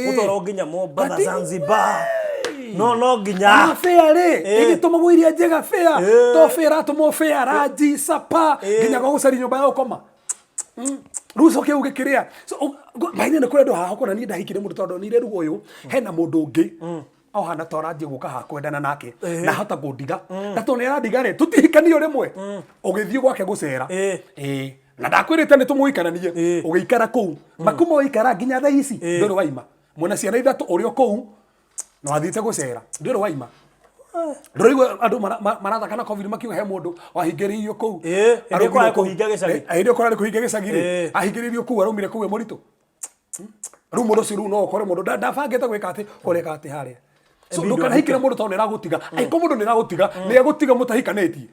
gũtwarwo nginya Mombatha, Zanzibar. No no nginya. Ona fare rĩ, ĩgĩtũmagwo iria njega fare. To fare ĩratũmwo fare, ranji, sapa, nginya gwa gũcaria nyũmba ya gũkoma. Rĩu ũcoke uge kĩrĩa so mahinda nĩ kũrĩ andũ haha ũkona niĩ ndahikire mũndũ tondũ onire rĩu ũyũ hena mũndũ ũngĩ ohana ta ũranjia gũka haha kwendana nake na ahota kũndiga na tondũ nĩ arandiga rĩ tũtihikanio rĩmwe ũgĩthiĩ gwake gũcera Ĩĩ. Na ndakwĩrĩte nĩ tũmũikaranie ũgĩikara kũu makuma waikara nginya thaa ici ndũrĩ waima mwena ciana ithatũ ũrĩ o kũu na wathiĩte gũcera ndũrĩ waima ndũraigua andũ marathaka na covid makiuga he mũndũ wahingĩrĩirio kũu. Ĩĩ, hĩndĩ ĩyo Araumire kwarĩ kũu. kũhinga gĩcagi. Hĩndĩ ĩyo kwarĩ kũhinga gĩcagi rĩ ahingĩrĩirio kũu araumire kũu e mũritũ. Rĩu mũndũ ũcio rĩu no ũkore mũndũ ndabangĩte gwĩka atĩ ũreka atĩ harĩa. So Ĩbidi ndũkanahikĩre mũndũ tondũ nĩ aragũtiga. Angĩkorwo mũndũ nĩ aragũtiga nĩ egũtiga mũtahikanĩtie.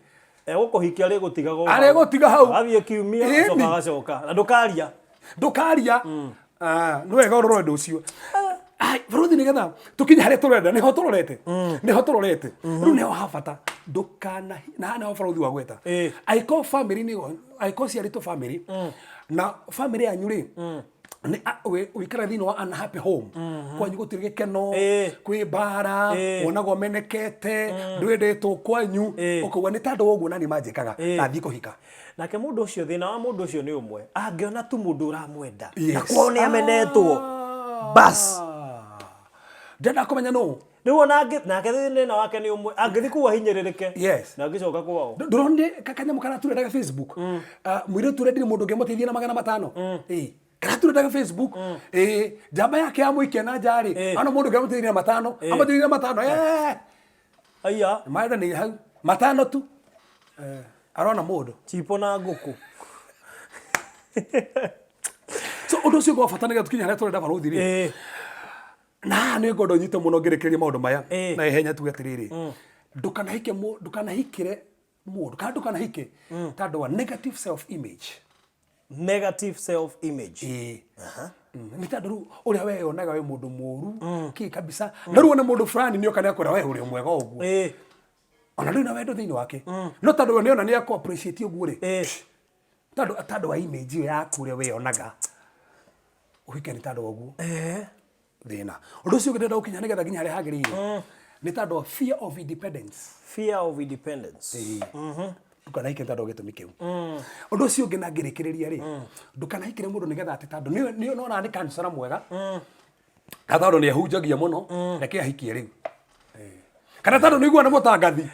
Egũkũhikia arĩgũtigaga o hau. Arĩgũtiga hau. Agathiĩ kiumia, Ĩni. acoka agacoka. Na ndũkaria. Ndũkaria. Ah, nĩ wega ũrore ũndũ ũcio. Ai, barũthi nĩgetha tũkinye harĩa tũrenda nĩho tũrorete nĩho tũrorete rĩu nĩho ha bata ndũkana na haha nĩho barũthi wa gweta angĩkorwo family nĩ angĩkorwo ciarĩtwo family na family yanyu rĩ nĩ wĩikaraga thĩinĩ wa unhappy home kwanyu gũtirĩ gĩkeno kwĩ mbara wonagwo ũmenekete ndwendetwo kwanyu ũkauga nĩ tondũ wa ũguo nani manjĩkaga nathiĩ kũhika. Nake mũndũ ũcio thĩna wa mũndũ ũcio nĩ ũmwe angĩona tu mũndũ ũramwenda na Yes. kwao nĩ amenetwo bas Ndĩrenda kũmenya nũ. Rĩu ona nake thĩna wake nĩ ũmwe angĩthiĩ kũu ahinyĩrĩrĩke Yes. na angĩcoka kwao. Ndũronire kanyamũ karaturendaga Facebook? Ah, mũirĩtu ũrĩa ndirĩ mũndũ ũngĩmũteithia na 500. Ĩĩ. Karaturendaga Facebook. Ĩĩ, njamba yake yamũikia na nja rĩ, ana mũndũ ũngĩamũteithia na matano, amũteithia na matano. Aya. Maenda nĩ hau. Matano tu. Arona mũndũ. Chipo na ngũkũ. So ũndũ ũcio wa bata nĩgetha tũkinye harĩa tũrenda barũthi rĩ. Na haha nĩ ngwenda ũnyite mũno ngĩrĩkĩrĩria maũndũ maya. Na ihenya tuge atĩrĩrĩ. Ndũkanahike ndũkanahikĩre mũndũ kana ndũkanahike tondũ wa negative self image. Negative self image. Ĩĩ. Nĩ tondũ rĩu ũrĩa weyonaga wĩ mũndũ mũru kĩ kabisa, no rĩu ona mũndũ fulani nĩoka nĩakwĩra we ũrĩ o mwega ũguo. Ona ndũrĩ na wendo thĩinĩ wake, no tondũ we nĩona nĩakũ appreciate ũguo rĩ, tondũ wa image ĩyo yaku ũrĩa weyonaga, ũhike nĩ tondũ wa ũguo. Thĩna ũndũ ũcio ũngĩ ndĩrenda gũkinya nĩgetha nginya harĩa hagĩrĩire nĩ tondũ wa fear of independence. Fear of independence. Ndũkanahike nĩ tondũ wa gĩtũmi kĩu. Ũndũ ũcio ũngĩ na ngĩrĩkĩrĩria rĩ, ndũkanahikĩre mũndũ nĩgetha atĩ tondũ nĩ nona nĩ kansara mwega, kana tondũ nĩ ahunjagia mũno, reke ahikie rĩu. Kana tondũ nĩ aiguaga nĩ mũtangathi.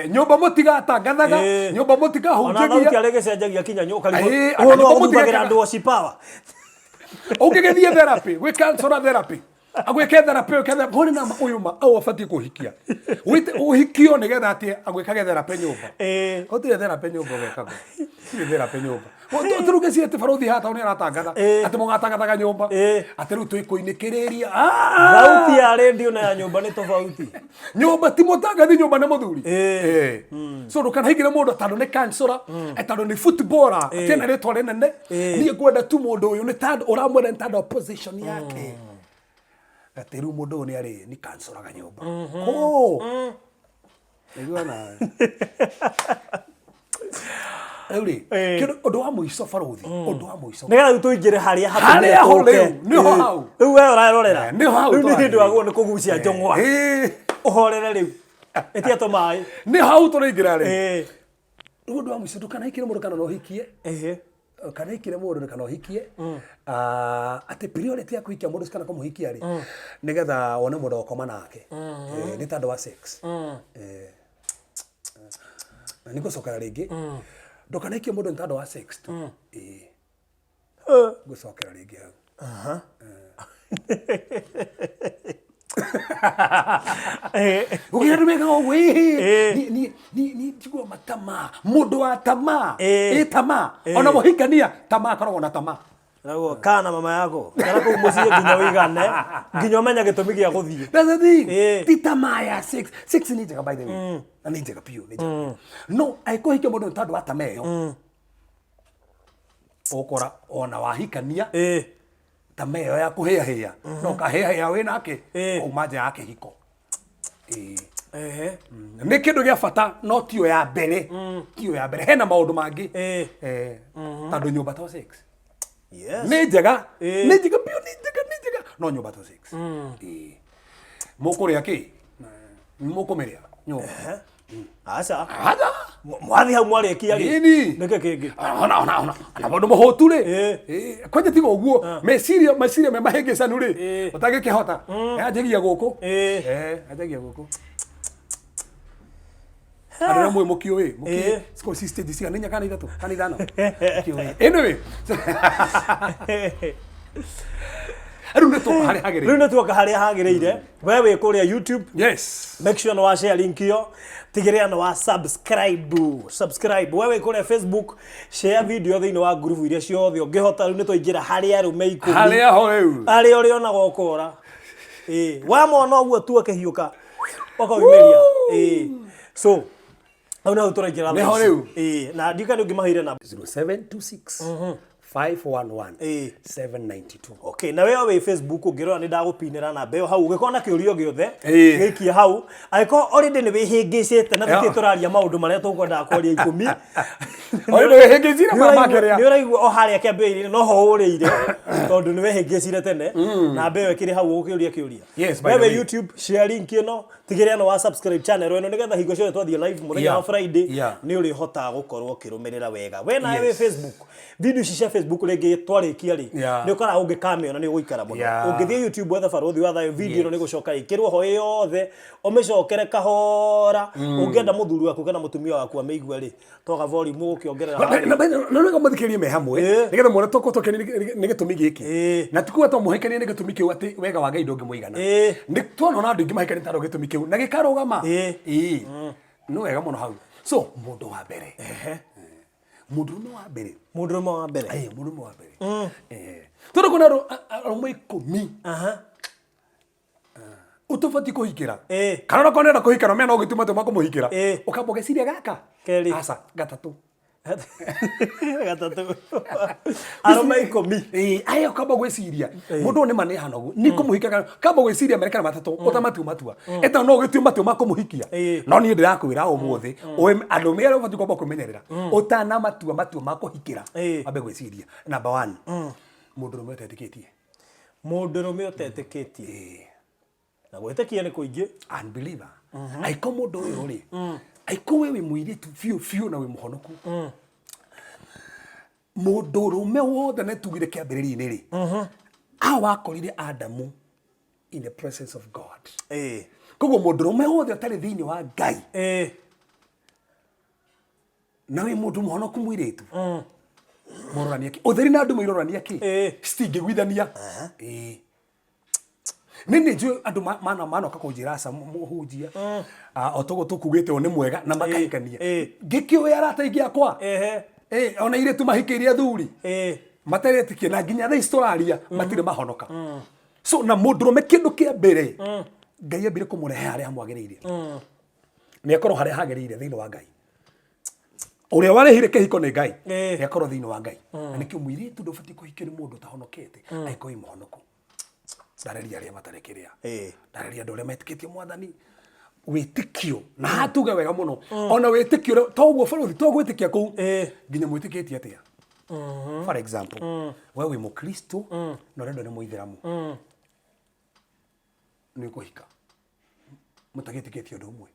Nyũmba mũtigatangathaga, nyũmba Ona thauti mũtikahunjagia. arĩ gĩcenjagia kinya nyũka Ĩĩ, ũũ ona no nyũmba ũhumbagĩra mũtigekaga. andũ oci power. Ũngĩgĩthiĩ therapy, gwĩ counselor therapy, agwĩke therapy, ũyũ therapy, hone na ũyũ ma ũyũ abatiĩ kũhikia. Wĩte ũhikio nĩgetha atĩ agwĩkage therapy nyũmba. Gũtirĩ therapy nyũmba ũgekagwo. Gũtirĩ therapy nyũmba. Tũruge ciĩ atĩ barũthi haha tondũ nĩ aratangatha. Atĩ mũgatangathaga nyũmba. Atĩ rĩu twĩkũinĩkĩrĩria. Thauti ya radio na ya nyũmba nĩ tofauti. Nyũmba ti mũtangathi, nyũmba nĩ mũthuri. So ndũkanaingĩre mũndũ tondũ nĩ kansũra, tondũ nĩ footballer, atĩ ena rĩtwa rĩnene. Niĩ ngwenda tu mũndũ ũyũ nĩ tondũ ũramwenda nĩ tondũ wa position yake. Atĩ rĩu mũndũ ũyũ nĩ arĩ nĩ kansũraga nyũmba. Kũ? Nĩguo nawe. Rĩu rĩ, ũndũ wa mũico barũthi, ũndũ wa mũico. Nĩgetha rĩu tũingĩre harĩa hatũmire Harĩa ho tũke. rĩu, nĩho hau. Rĩu we ũrerorera. Nĩho hau Rĩu nĩ hĩndĩ tũrarĩrĩria. wagwo nĩ kũgucia njũng'wa. Ũhorere rĩu. Ĩtia tũmaĩ. Nĩho hau tũraingĩra rĩu. Rĩu ũndũ wa mũico, ndũkanahikĩre mũndũ kana no ũhikie. Kana hikire mũndũ kana ũhikie, atĩ priority ya kũhikia mũndũ kana kũmũhikia rĩ, nĩgetha wone mũndũ wa gũkoma nake. Nĩ tondũ wa sex. Na nĩngũcokera rĩngĩ, ndũkanahikie mũndũ nĩ tondũ wa sex tu. Ngũcokera rĩngĩ hau. Ũkĩra andũ mekaga ũguo, niĩ njiguaga matamaa, mũndũ wa tamaa, ĩ tamaa, ona mũhikania tamaa akoragwo na tamaa. Naguo kaa na mama yako kana kũu mũciĩ nginya ũigane nginya ũmenye gĩtũmi gĩa gũthiĩ. That's the thing. Ti tamaa ya sex. Sex nĩ njega by the way. Na nĩ njega biũ, nĩ njega biũ. No angĩkũhikia mũndũ nĩ tondũ wa tamaa ĩyo, ũgũkora ona wahikania tamaa ĩyo ya kũhĩahĩa, no ũkahĩahĩa wĩ nake wauma nja ya kĩhiko. Nĩ kĩndũ gĩa bata no tiyo ya mbere, tiyo ya mbere, hena maũndũ mangĩ. Tondũ nyũmba to sex. Nĩ njega, nĩ njega biũ, nĩ njega, nĩ njega, no nyũmba to sex. Mũkũrĩa kĩ? Mũkũmĩrĩa nyũmba? Aca. Aca. Mwathiĩ hau mwarĩkia rĩ, Ĩni. nĩkĩ kĩngĩ? Ona, ona, ona, ona mũndũ mũhũtu rĩ. Kwanja tiga ũguo, meciria me mahĩngĩcanu rĩ, ũtangĩkĩhota. Anjagia gũkũ. Anjagia gũkũ. Andũ arĩa mũĩ mũkiũĩ, mũkiũĩ. Cikorwo ci stage cigana, nĩ inya kana ithatũ, kana ithano. Mũkiũĩ. Anyway. Rĩu nĩ tuoka harĩa hagĩrĩire. Rĩu nĩ tuoka harĩa hagĩrĩire. We wĩ kũrĩa YouTube. Yes. Make sure nĩ wa share link ĩyo. Tigĩrĩra nĩ wa subscribe. Subscribe. We wĩ kũrĩa Facebook, share video thĩinĩ wa ngurubu iria ciothe ũngĩhota. Rĩu nĩ twaingĩra harĩa arũme 10. Harĩa ho rĩu. Harĩa ũrĩonaga ũkora. Ĩĩ. Wamona ũguo tu akĩhiũka. Ũkaumĩria. Ĩĩ. So, hau naho tũraingĩra Nĩho thaa ici. rĩu. Ĩĩ. Na ndiũĩ kana nĩ ũngĩmaheire namba. 0726 511 792. Okay, na wewe wĩ Facebook ũngĩrora nĩ ndagũpinĩra namba ĩyo hau ũngĩkorwo na kĩũria o gĩothe gĩikie hau angĩkorwo already nĩ wĩhĩngĩcĩte na tũtirĩ tũraria maũndũ marĩa tũkwendaga kwaria 10. Already wĩhĩngĩcire ma makĩrĩa. Nĩ ũraigua o harĩa kĩambĩrĩria-inĩ noho ũrĩire tondũ nĩ wehĩngĩcire tene namba ĩyo ĩkĩrĩ hau ũkĩũria kĩũria. Yes, by Wewe the way. YouTube share link ĩno, tigĩrĩra nĩ wa subscribe channel ĩno nĩgetha hingo ciothe twathiĩ live mũthenya wa Friday nĩ ũrĩhotaga gũkorwo ũkĩrũmĩrĩra wega. We nawe wĩ Facebook, video ici cia Facebook rĩngĩ twarĩkia rĩ, nĩ ũkoraga ũngĩkamĩona nĩ ũgũikara mũno. Ũngĩthiĩ YouTube wethe Barũthi wa Thayũ, video ĩno nĩ gũcoka ĩkĩrwo ho ĩ yothe, ũmĩcokere kahora. Ũngĩenda mũthuri waku kana mũtumia waku amĩigue rĩ, toga volume ũgũkĩongerera harĩa. Na nĩ wega mũthikĩrĩrie me hamwe nĩgetha muone tũkorwo tũkenia nĩ gĩtũmi gĩkĩ na ti kuga twamũhikania nĩ gĩtũmi kĩu atĩ wega wa Ngai ndũngĩmũigana. Nĩ tuona ona andũ aingĩ mahikania tondũ gĩtũmi kĩu na gĩkarũgama. Nĩ wega mũno hau. So mũndũ wa mbere, mũndũrũme wa mbere, Mũndũrũme wa mbere. Mũndũrũme wa mbere. Tondũ kwĩna andũ arũme 10 ũtũbatiĩ kũhikĩra. Kana onakorwo nĩenda kũhikĩra, mena ũgĩtuma atĩ makũmũhikĩra. Ũkamba ũgeciria gaka. Kerĩ. Aca, gatatũ. Gatatũ. Arũme 10. Ĩĩ, aya ũkamba gwĩciria mũndũ ũyũ nĩ ma nĩ hana ũguo nĩ kũmũhikia kana kamba gwĩciria merĩ kana matatũ ũtamatua matua ĩta no ũgĩtue matua ma kũmũhikia no niĩ ndĩrakwĩra ũmũthĩ andũ arĩa ũbatiĩ kwamba kwĩmenyerera ũtanamatua matua ma kũhikĩra wambe gwĩciria. Number one, mũndũrũme ũtetĩkĩtie. Mũndũrũme ũtetĩkĩtie. Na gwĩtĩkia nĩ kũingĩ. Unbeliever. Aiko mũndũ ũyũ rĩ, aiko we wĩ mũirĩtu biũ biũ na wĩ mũhonoku, mũndũrũme wothe nĩ tugire kĩambĩrĩria-inĩ rĩ, awakorire Adamu in the presence of God. Koguo mũndũrũme wothe ũtarĩ thĩinĩ wa Ngai na wĩ mũndũ mũhonoku mũirĩtu, mũrorania kĩ ũtheri na nduma irorania kĩ citingĩguithania. Ĩĩ. Nĩ nĩ njũĩ andũ manoka kũnjĩra aca mũhunjia, o toguo tũkugĩte ũyũ nĩ mwega na makahikania, ngĩkĩũĩ arata aingĩ akwa, ona airĩtu mahikĩire athuri materetĩkia na nginya thaa ici tũraria matirĩ mahonoka. So na mũndũrũme kĩndũ kĩa mbere Ngai ambire kũmũrehe harĩa hamwagĩrĩire, nĩ akorwo harĩa hagĩrĩire thĩinĩ wa Ngai. Ũrĩa warehire kĩhiko nĩ Ngai, nĩ akorwo thĩinĩ wa Ngai. Na nĩkĩo mũirĩtu ndũbatiĩ kũhikio nĩ mũndũ ũtahonokete angĩkorwo wĩ mũhonoku. Ndareria arĩa matarĩ kĩrĩa, ndareria andũ arĩa metĩkĩtie Mwathani wĩtĩkio na hatuge wega mũno, ona wĩtĩkio ũrĩa toguo bũrũri to gwĩtĩkia kũu nginya mwĩtĩkĩtie atĩa. For example, we wĩ mũkristo na ũrendwo nĩ mũithĩramu, nĩ ũkũhika mũtagĩtĩkĩtie ũndũ ũmwe,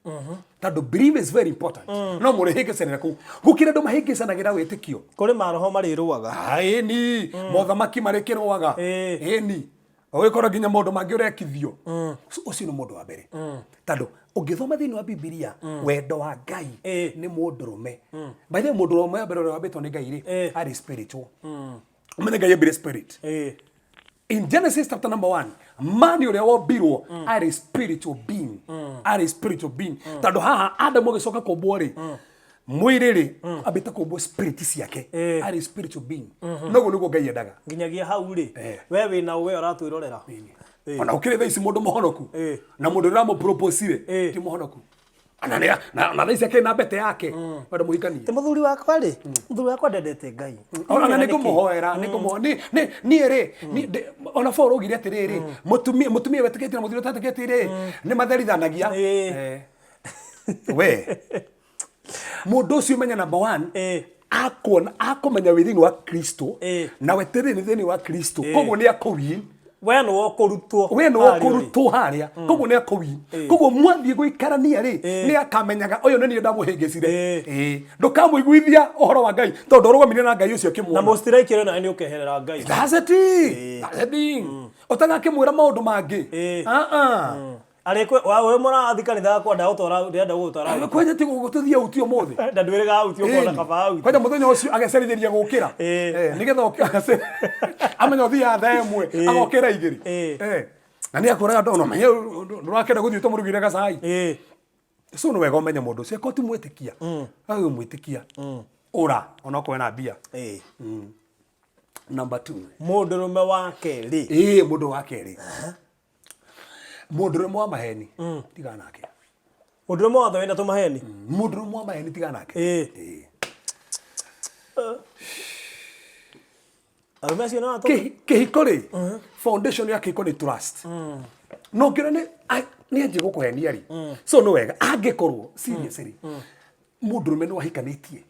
tondũ belief is very important. No mũrĩhĩngĩcanĩra kũu gũkĩra andũ mahĩngĩcanagĩra wĩtĩkio. Kũrĩ maroho marĩrũaga. Ĩni, mothamaki marĩkĩrũaga. Ĩni, ũgĩkora nginya maũndũ mangĩ ũrekithio. So, ũcio nĩ mũndũ wa mbere, tondũ ũngĩthoma thĩinĩ wa Bibilia wendo wa Ngai nĩ mũndũrũme. By the way, mũndũrũme wa mbere ũrĩa wambĩtwo nĩ Ngai rĩ, arĩ spiritual. Ũmenye Ngai ambire spirit. In Genesis chapter number 1, man ũrĩa wombirwo arĩ spiritual being, arĩ spiritual being, tondũ haha Adamu agĩcoka kũmbwo rĩ, mwĩrĩ rĩ, ambĩte kũmbwo spirit ciake. Arĩ spiritual being. Noguo nĩguo Ngai endaga. Nginyagia hau rĩ, we wĩna ũ we ũratwĩrorera? Ona ũkĩrĩ thaa ici mũndũ mũhonoku na mũndũ ũrĩa ũramũproposire ti mũhonoku, ona na thaa ici akĩrĩ na mbete yake wenda mũhikanie. Ti mũthuri wakwa rĩ, mũthuri wakwa ndendete Ngai. Ona nĩ ngũmũhoera, nĩ ngũmũhoera niĩ rĩ, ona Paul augire atĩrĩrĩ, mũtumia wetĩkĩtie na mũthuri ũtetĩkĩtie rĩ, nĩ matherithanagia. We mũndũ ũcio menya number one, akuona akũmenya wĩ thĩinĩ wa Kristo na weterere nĩ thĩinĩ wa Kristo, koguo nĩ akũwin. We nĩwe ũkũrutwo. We nĩwe harĩa ũrĩ. Ũkũrutwo harĩa, koguo nĩ akũwin. Koguo mwathiĩ gũikarania rĩ, nĩ akamenyaga ũyũ nĩ niĩ ndamũhĩngĩcire. Ndũkamũiguithia ũhoro wa Ngai tondũ ũrũgamire na Ngai ũcio Na ũkĩmuona. Mũstiraikĩre nawe nĩ ũkeherera Ngai. That's it. That's the thing. Ũtagakĩmwĩra maũndũ mangĩ. Ah, ah. Arĩ we mũrathiĩ kanitha gakwa ndagũtwara, ndĩrenda gũgũtwara. Kwanja ti gũtũthiĩ auti ũmũthĩ. Na ndwĩrĩga auti ũkona kaba auti. Kwanja mũthenya ũcio agecerithĩria gũkĩra. Nĩgetha amenya ũthiaga thaa 1, agokĩra 2. Na nĩ akwĩraga ndona menye ndũrakĩenda gũthiĩ ũtamũrugĩre gacai. So nĩ wega ũmenye mũndũ ũcio akorwo ti mwĩtĩkia. Awe mwĩtĩkia. Ũra onokorwo ena mbia. Number 2. Mũndũrũme wa kerĩ. Mũndũ wa kerĩ. Mũndũrũme wa maheni tigana nake. Mũndũrũme wothe wĩna tũmaheni. Mũndũrũme wa maheni tigana nake. Arũme acio no Kĩhiko rĩ, foundation ya kĩhiko nĩ trust. No ũngĩona nĩ anjie gũkũhenia rĩ, so nĩ wega angĩkorwo seriously mũndũrũme nĩ wahikanĩtie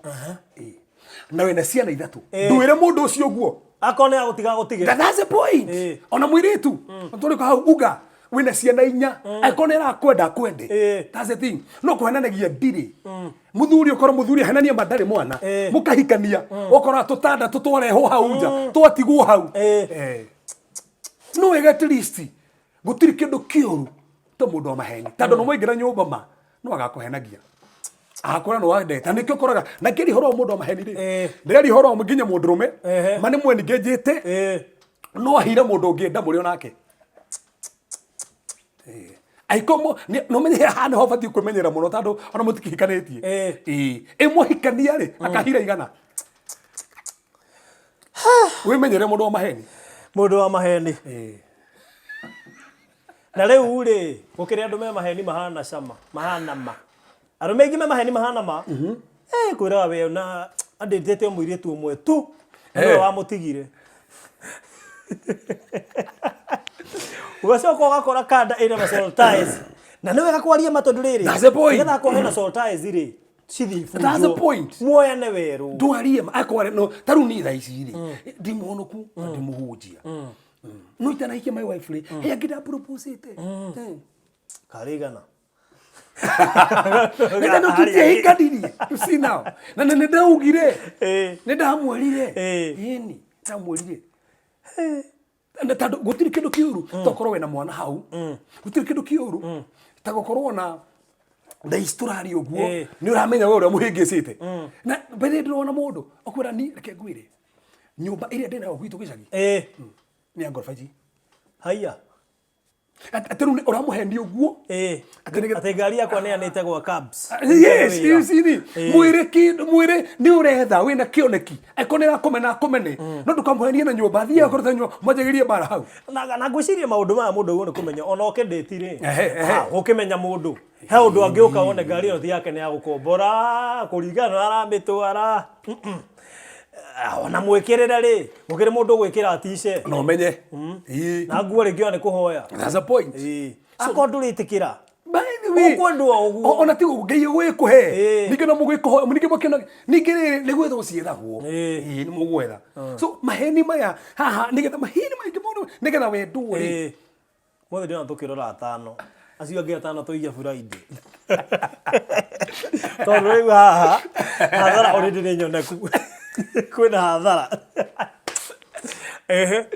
na wĩna ciana 3, ndwĩre mũndũ ũcio ũguo. Akorwo nĩ agũtiga agũtige. That's the point. Ona mũirĩtu tũrĩ hau uga wĩna ciana 4, angĩkorwo nĩ arakwenda akwende. That's the thing. No kũhenanagia ndirĩ mũthuri, ũkorwo mũthuri ahenania ma ndarĩ mwana, mũkahikania, ũkora tũtanda tũtwarehwo hau nja twatigwo hau. No wega at least gũtirĩ kĩndũ kĩũru ta mũndũ wa maheni, tondũ nĩ mwaingĩra nyũmba ma no agakũhenagia akora no wandeta nĩkĩo ũkoraga na ngĩria ũhoro wa mũndũ wa maheni rĩ, ndĩraria ũhoro wa nginya mũndũrũme ma nĩ mweningĩnjĩte no ahire mũndũ ũngĩ nda mũrĩ onake. Aiko no menye haha nĩho ũbatiĩ kwĩmenyerera mũno, tondũ ona mũtikĩhikanĩtie. Ĩ mwahikania rĩ, akahira igana. Wĩmenyere mũndũ wa maheni. Mũndũ wa maheni. Na rĩu rĩ, gũkĩrĩ andũ me maheni mahana cama, mahana ma. Arũme aingĩ me maheni mahana ma. Kwĩraga we na Andĩtĩte o mũirĩtu ũmwe tu Eh. nĩwe wamũtigire. Ũgacoka ũgakora kanda ĩna ma soul ties. Na nĩ wega kwaria ma tondũ rĩrĩ. That's the point. Nĩgetha akorwo hena soul ties rĩ, cithiĩ ibunjwo. That's the point. Muoyane werũ. Ndwarie ma akware no ta rĩu niĩ thaa ici rĩ ndi mũhonoku na ndi mũhunjia. No itanahikia my wife rĩ, he angĩ ndaproposĩte. Karigana. Nĩ no tutiahikanirie. You see now. Na nĩ ndaugire. Eh. Nĩ ndamwĩrire. Eh. Ĩni, ndamwĩrire. Na tondũ gũtirĩ kĩndũ kĩũru ta ũkorwo wĩna mwana hau. Gũtirĩ kĩndũ kĩũru ta gũkorwo na thaa ici tũraria ũguo Eh. nĩ ũramenya we ũrĩa mũhĩngĩcĩte. Na mbere ndĩrona mũndũ akwĩra ni reke ngwĩre nyũmba ĩrĩa ndĩnayo gwitũ gĩcagi Eh. nĩ ya ngoroba ici. Haiya. Atĩ rĩu ũramũhenia ũguo. Eh. Atĩ nĩgetha- Atĩ ngari yakwa nĩanĩte gwa cabs. Yes, you see ni. Eh. Mwĩre kĩndũ, mwĩre nĩ ũretha wĩna kĩoneki. Angĩkorwo nĩ arakũmena akũmene. No ndũkamũhenie na nyũmba, thiĩ akorwo ta nyũmba, mwanjagĩrie mbara hau. Na ngwĩciria maũndũ maya mũndũ ũguo nĩ kũmenya ona ũkĩndĩti rĩ Ehe, ehe. Ah, ũkĩmenya mũndũ he ũndũ angĩũka wone ngari ĩyo ti yake nĩ ya gũkombora kũringana na aramĩtwara Mm-mm. Ah, ona mwĩkĩrĩre rĩ gũkĩrĩ mũndũ ũgwĩkĩra tice Na ũmenye. Ĩĩ. na nguo rĩngĩ ona nĩ kũhoya That's the point. Ĩĩ. akorwo ndũrĩtĩkĩra By the way, Ũkwendwo ũguo. ona ti ũguo Ngai gwĩkũhe. Ĩĩ. Ningĩ no mũgwĩkũhoya, ningĩ mũkĩona ningĩ rĩrĩ nĩ gwetha ũciethagwo. Ĩĩ. Ĩĩ nĩ mũgwetha. So maheni maya haha nĩgetha maheni maingĩ mũno nĩgetha wendwo rĩ. Ĩĩ. Mothe ndĩrona tũkĩrora atano acio angĩ atano tũige Friday tondũ rĩu haha hathara already nĩ nyoneku kwĩna hathara ehe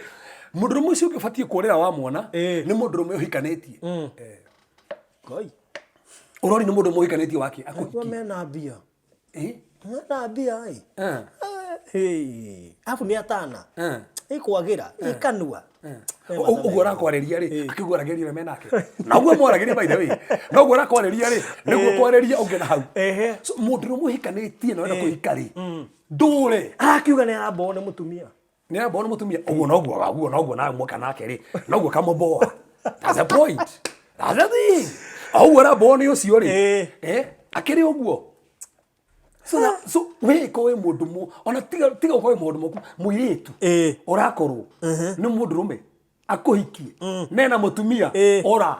Mũndũrũme ũcio ũngĩ ũbatiĩ kũrĩra wa mwana Ĩĩ. nĩ mũndũrũme ũhikanĩtie. Ngai Ũrori nĩ mũndũ ũhikanĩtie wake kwa akũhikie. mena mbia Ĩĩ. mena mbia ĩ Eh. Hey. Arabu nĩ atana Eh. ĩkwagĩra ĩkanua Ũguo ũrakwarĩria rĩ akĩguo aragĩria ũrĩa menake na ũguo mwaragĩria by the way na ũguo ũrakwarĩria rĩ nĩguo kwarĩria ũngĩ na hau Ehe. So, mũndũrũme ũhikanĩtie na wenda kũhika rĩ ndũre arakiuga nĩ aramboo nĩ mũtumia nĩ aramboo nĩ mũtumia ũguo noguo ũguo noguo na mwaka nake rĩ noguo kamũboa. That's the point, that's the thing. O ũguo aramboo nĩ ũcio rĩ Ĩĩ. eh akĩrĩ ũguo. So that, so we ko we mũndũ mu ona tiga tiga ũkorwo wĩ mũndũ mũku mũirĩtu Ĩĩ. ũrakorwo nĩ mũndũrũme akũhikie nena mũtumia Ĩĩ. ora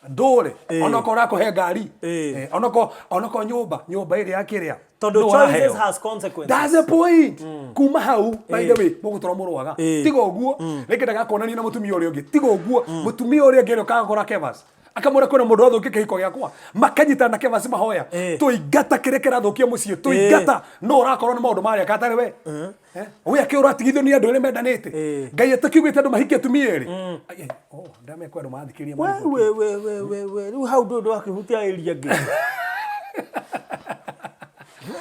ndũre onokorwo ũrakũhe ngari Ĩĩ. eh, onokorwo onokorwo nyũmba nyũmba ĩrĩa yakĩrĩa Tondũ nũ choices ũraheo. has consequences. That's the point. Kuma hau by the way mũgũtũra mũrũaga Ĩĩ. tiga ũguo rĩngĩ ndagakonania na mũtumia ũrĩa ũngĩ tiga ũguo mũtumia ũrĩa ũngĩ ũrĩa ũkagakora Kevas akamwĩra kwĩna mũndũ wathũkia kĩhiko gĩakwa makanyitana na Kevas mahoya Ĩĩ. tũingata kĩrĩa kĩrathũkia mũciĩ tũingata no ũrakorwo nĩ maũndũ marĩa katarĩ we Eh? we akĩ ũratigithio nĩ andũ arĩa mendanĩte Ĩĩ. Ngai atakiugĩte andũ mahikie atumia erĩ Ai, ai, oh, ndamekwa andũ mathikĩrĩria we mariboti. we we we we we rĩu hau ndũ ndwakĩhutia area ĩngĩ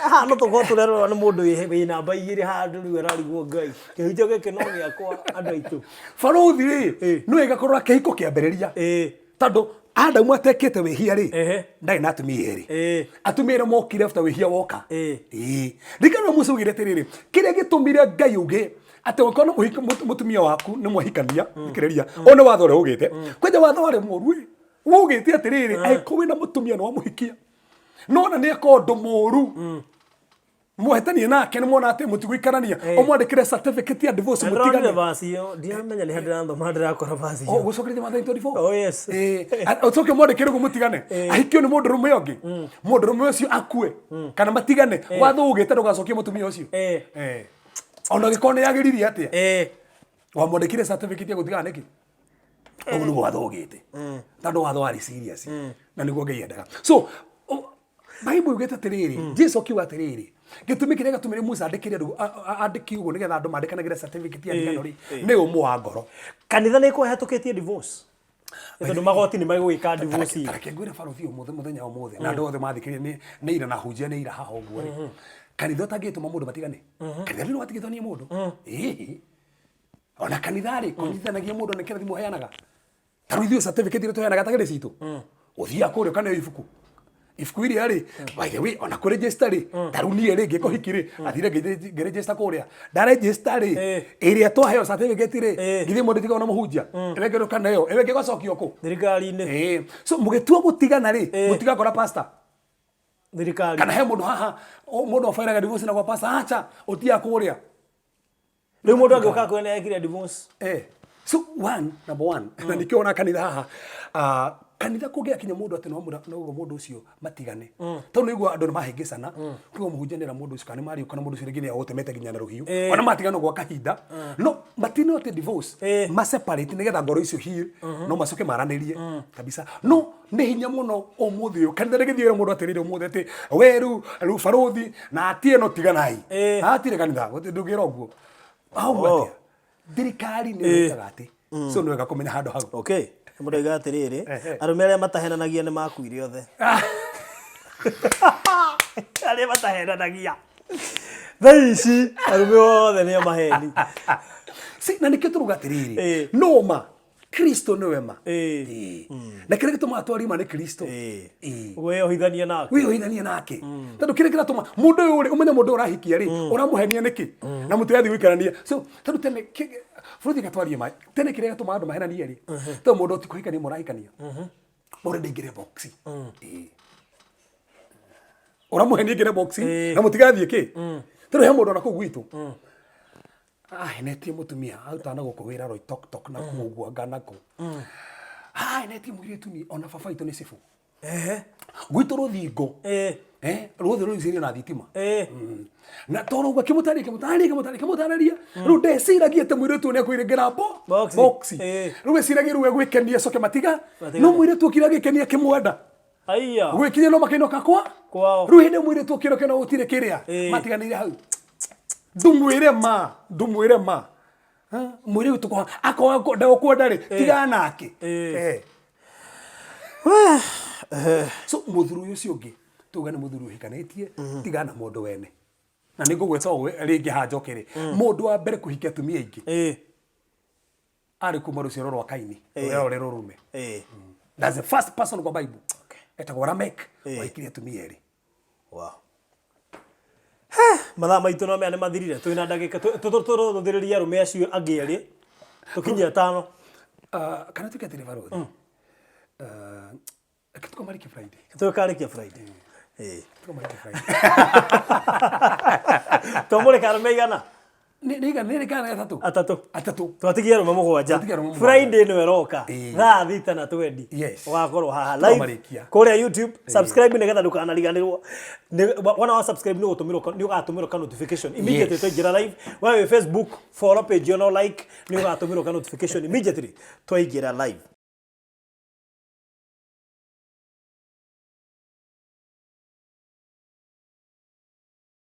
haha no tũkorwo tũrerorwo nĩ mũndũ wĩ namba igĩrĩ handũ rĩu ararigwo Ngai kĩhutio gĩkĩ no gĩakwa andũ aitũ Barũthi rĩ Ĩĩ. nĩ wega korwo kĩhiko kĩambĩrĩria Ĩĩ. tondũ Adamu atekĩte wĩhia rĩ Ehe. ndarĩ na atumia erĩ Ĩĩ. atumia erĩ mokire after wĩhia woka Ĩĩ. Ĩĩ. Ririkana Musa augire atĩrĩrĩ kĩrĩa gĩtũmire Ngai auge atĩ ũngĩkorwo na mũtumia waku nĩ mwahikania thikĩrĩria ũyũ nĩ watho ũrĩa ugĩte kwanja watho warĩ mũru ĩ waugĩte atĩrĩrĩ angĩkorwo wĩna mũtumia nĩ wamũhikia nona nĩ eka ũndũ mũru mwahĩtanie nake nĩ mwona atĩ mũtigũikarania ũmwandĩkĩre certificate ya divorce Na ndĩronire mũtigane verse ĩyo ndiramenya nĩ ha ndĩrathoma ndĩrakora verse Oh, ĩyo gũcokeria Mathayo 24 Oh, yes. Eh, ũcoke mwandĩkĩre ũguo mũtigane ahikio nĩ mũndũrũme ũngĩ mũndũrũme ũcio akue kana matigane watho ugĩte ndũgacokie mũtumia ũcio Eh. Eh. ona ũngĩkorwo nĩ yagĩririe atĩa Eh. wamwandĩkire certificate ya gũtigana nĩkĩ ũguo nĩguo watho ugĩte tondũ watho warĩ serious na nĩguo Ngai endaga so Bible yugĩte atĩrĩrĩ Jesu akiuga atĩrĩrĩ gĩtũmi kĩrĩa gĩatũmire Musa andĩkĩre andũ andĩke ũguo nĩgetha andũ mandĩkanagĩre certificate ya ndigano rĩ nĩ ũmũ wa ngoro Kanitha nĩ ĩkũhetũkĩtie divorce Nĩ tondũ magoti nĩ megũgĩka divorce. Ta reke ngwĩre barũthi ũmũthĩ mũthenya wa ũmũthĩ na andũ othe mathikĩrĩria nĩ ira na hunjia nĩ ira haha ũguo rĩ kanitha ũtangĩtũma mũndũ matigane kanitha ndũrĩ watigithania mũndũ ĩĩ ona kanitha rĩ kũnyitithanagia mũndũ nĩ kĩrathimo ũheanaga ta rĩu ithuĩ certificate iria tũheanaga tagĩrĩ citũ ũthiaga kũrĩa ũkaneo ibuku ibuku iria rĩ by the way ona kũregister rĩ ta rĩu niĩ rĩ ngĩka ũhiki rĩ athire ngĩregister kũrĩa ndaregister rĩ ĩrĩa twaheo certificate rĩ githĩ mũndũ tiga ona mũhunjia ĩwe ĩngĩ ũkaneo ĩwe ĩngĩ ĩgacokio kũ Thirikari-inĩ. Ĩĩ. So mũgĩtua gũtigana rĩ mũtigakora pastor. Thirikari. Kana he mũndũ haha mũndũ abairaga divorce na gwa pastor acha ũtia kũrĩa. Rĩu mũndũ angĩũka akwĩre nĩ ekire divorce. So one number one, na nikio ona kanitha haha, kanitha kũngĩgakinya mũndũ atĩ no no mũndũ ũcio matigane, tondũ nĩguo andũ nĩ mahĩngĩcana, kũguo mũhunjia nĩera mũndũ ũcio kana nĩ mariũka na mũndũ ũcio rĩngĩ nĩ agũtemete nginya na rũhiũ, ona matigana gwa kahinda no matino atĩ divorce, ma separate nĩgetha ngoro icio heal, no macoke maranĩrie kabisa. No nĩ hinya mũno ũmũthĩ ũyũ kanitha rĩgĩthiĩ wĩra mũndũ atĩrĩrĩ ũmũthĩ atĩ we rĩu rĩu barũthi na atie no tiganai. Atirĩ kanitha ndũngĩra ũguo hau. Atĩa thirikari nĩ ĩkaga atĩ, so nĩ wega kũmenya handũ hau. Okay. Mũndũ aiga atĩrĩrĩ, arũme arĩa matahenanagia nĩ makuire othe. Arĩa matahenanagia. Thaa ici arũme othe nĩ a maheni. Si, na nĩkĩo tũruga atĩrĩrĩ, no ma Kristo nĩwe ma. Na kĩrĩa gĩtũmaga twarie ma nĩ Kristo. Wĩyohithanie nake. Wĩyohithanie nake, tondũ kĩrĩa kĩratũma mũndũ ũyũ rĩ, ũmenye mũndũ ũyũ ũrahikia rĩ, ũramũhenia nĩkĩ na mũtirathiĩ gũikarania. So tondũ tene bũrũri gatwarie ma tene, kĩrĩa gĩtũmaga andũ mahenanie rĩ, tondũ mũndũ ti kũhikania mũrahikania, ũrenda ingĩre box. Ũramũhenia ingĩre box na mũtigathiĩ kĩ, tondũ he mũndũ ona kũu gwitũ ahenetie mũtumia arutaga na gũkũ wĩra Roitoktok na kũu ũguo anga nakũ, ahenetie mũirĩtu ni ona baba witũ nĩ cibũ gwitũ rũthingo, ruothe rũrigicĩirio na thitima. Na tondũ ũguo akĩmũtarĩria akĩmũtarĩria akĩmũtarĩria akĩmũtarĩria, rĩu ndeciragia atĩ mũirĩtu ũyũ nĩekũingĩra bo Box. Box. Rĩu eciragia rĩu egwĩkenia acoke matiga. Matigane. No mũirĩtu okire agĩkenia akĩmwenda. Aiya. Gwĩkinya no makĩinũka kwa Kwao. Rĩu hĩndĩ ĩyo mũirĩtu okire okĩona gũtirĩ kĩrĩa, matiganĩire hau. Ndumwĩre ma, ndumwĩre ma. Ha, mũirĩtu tũkwa akorwo ndegũkwenda rĩ, tigana nake. So mũthuri ũyũ ũcio ũngĩ tuge nĩ mũthuri ũhikanĩtie, tigana na mũndũ wene, na nĩ ngũgwĩta ũũ rĩngĩ haha njokere, mũndũ wa mbere kũhikia atumia aingĩ arĩ kuma rũciaro rwa Kaini, rũrĩa rũrĩ rũrume. That's the first person kwa Bible, etagwo Lamek, wahikirie atumia erĩ. Wow. Mathaa maitũ no mea nĩ mathirire, twĩna ndagĩka tũrũthĩrĩria arũme acio angĩ erĩ tũkinyie atano. Kana tuke atĩrĩ barũthi, reke tũkamarĩkie Friday. Tũkarĩkia Friday. Tũkamarĩkie Friday. Twamũrĩka arũme igana? Nĩ kana atatũ. Atatũ. Atatũ. Twatigia arũme mũgwanja. Twatigia arũme mũgwanja. Friday nĩwe ĩroka thaa 6:20. Ũgakorwo haha live Tũkamarĩkia. kũrĩa YouTube. Subscribe nĩgetha ndũkanariganĩrwo. Wona wa subscribe nĩ ũgũtũmĩrwo nĩ ũgatũmĩrwo ka notification immediately twaingĩra live. We wĩ Facebook, follow page ĩyo no like, nĩ ũgatũmĩrwo ka notification immediately twaingĩra live.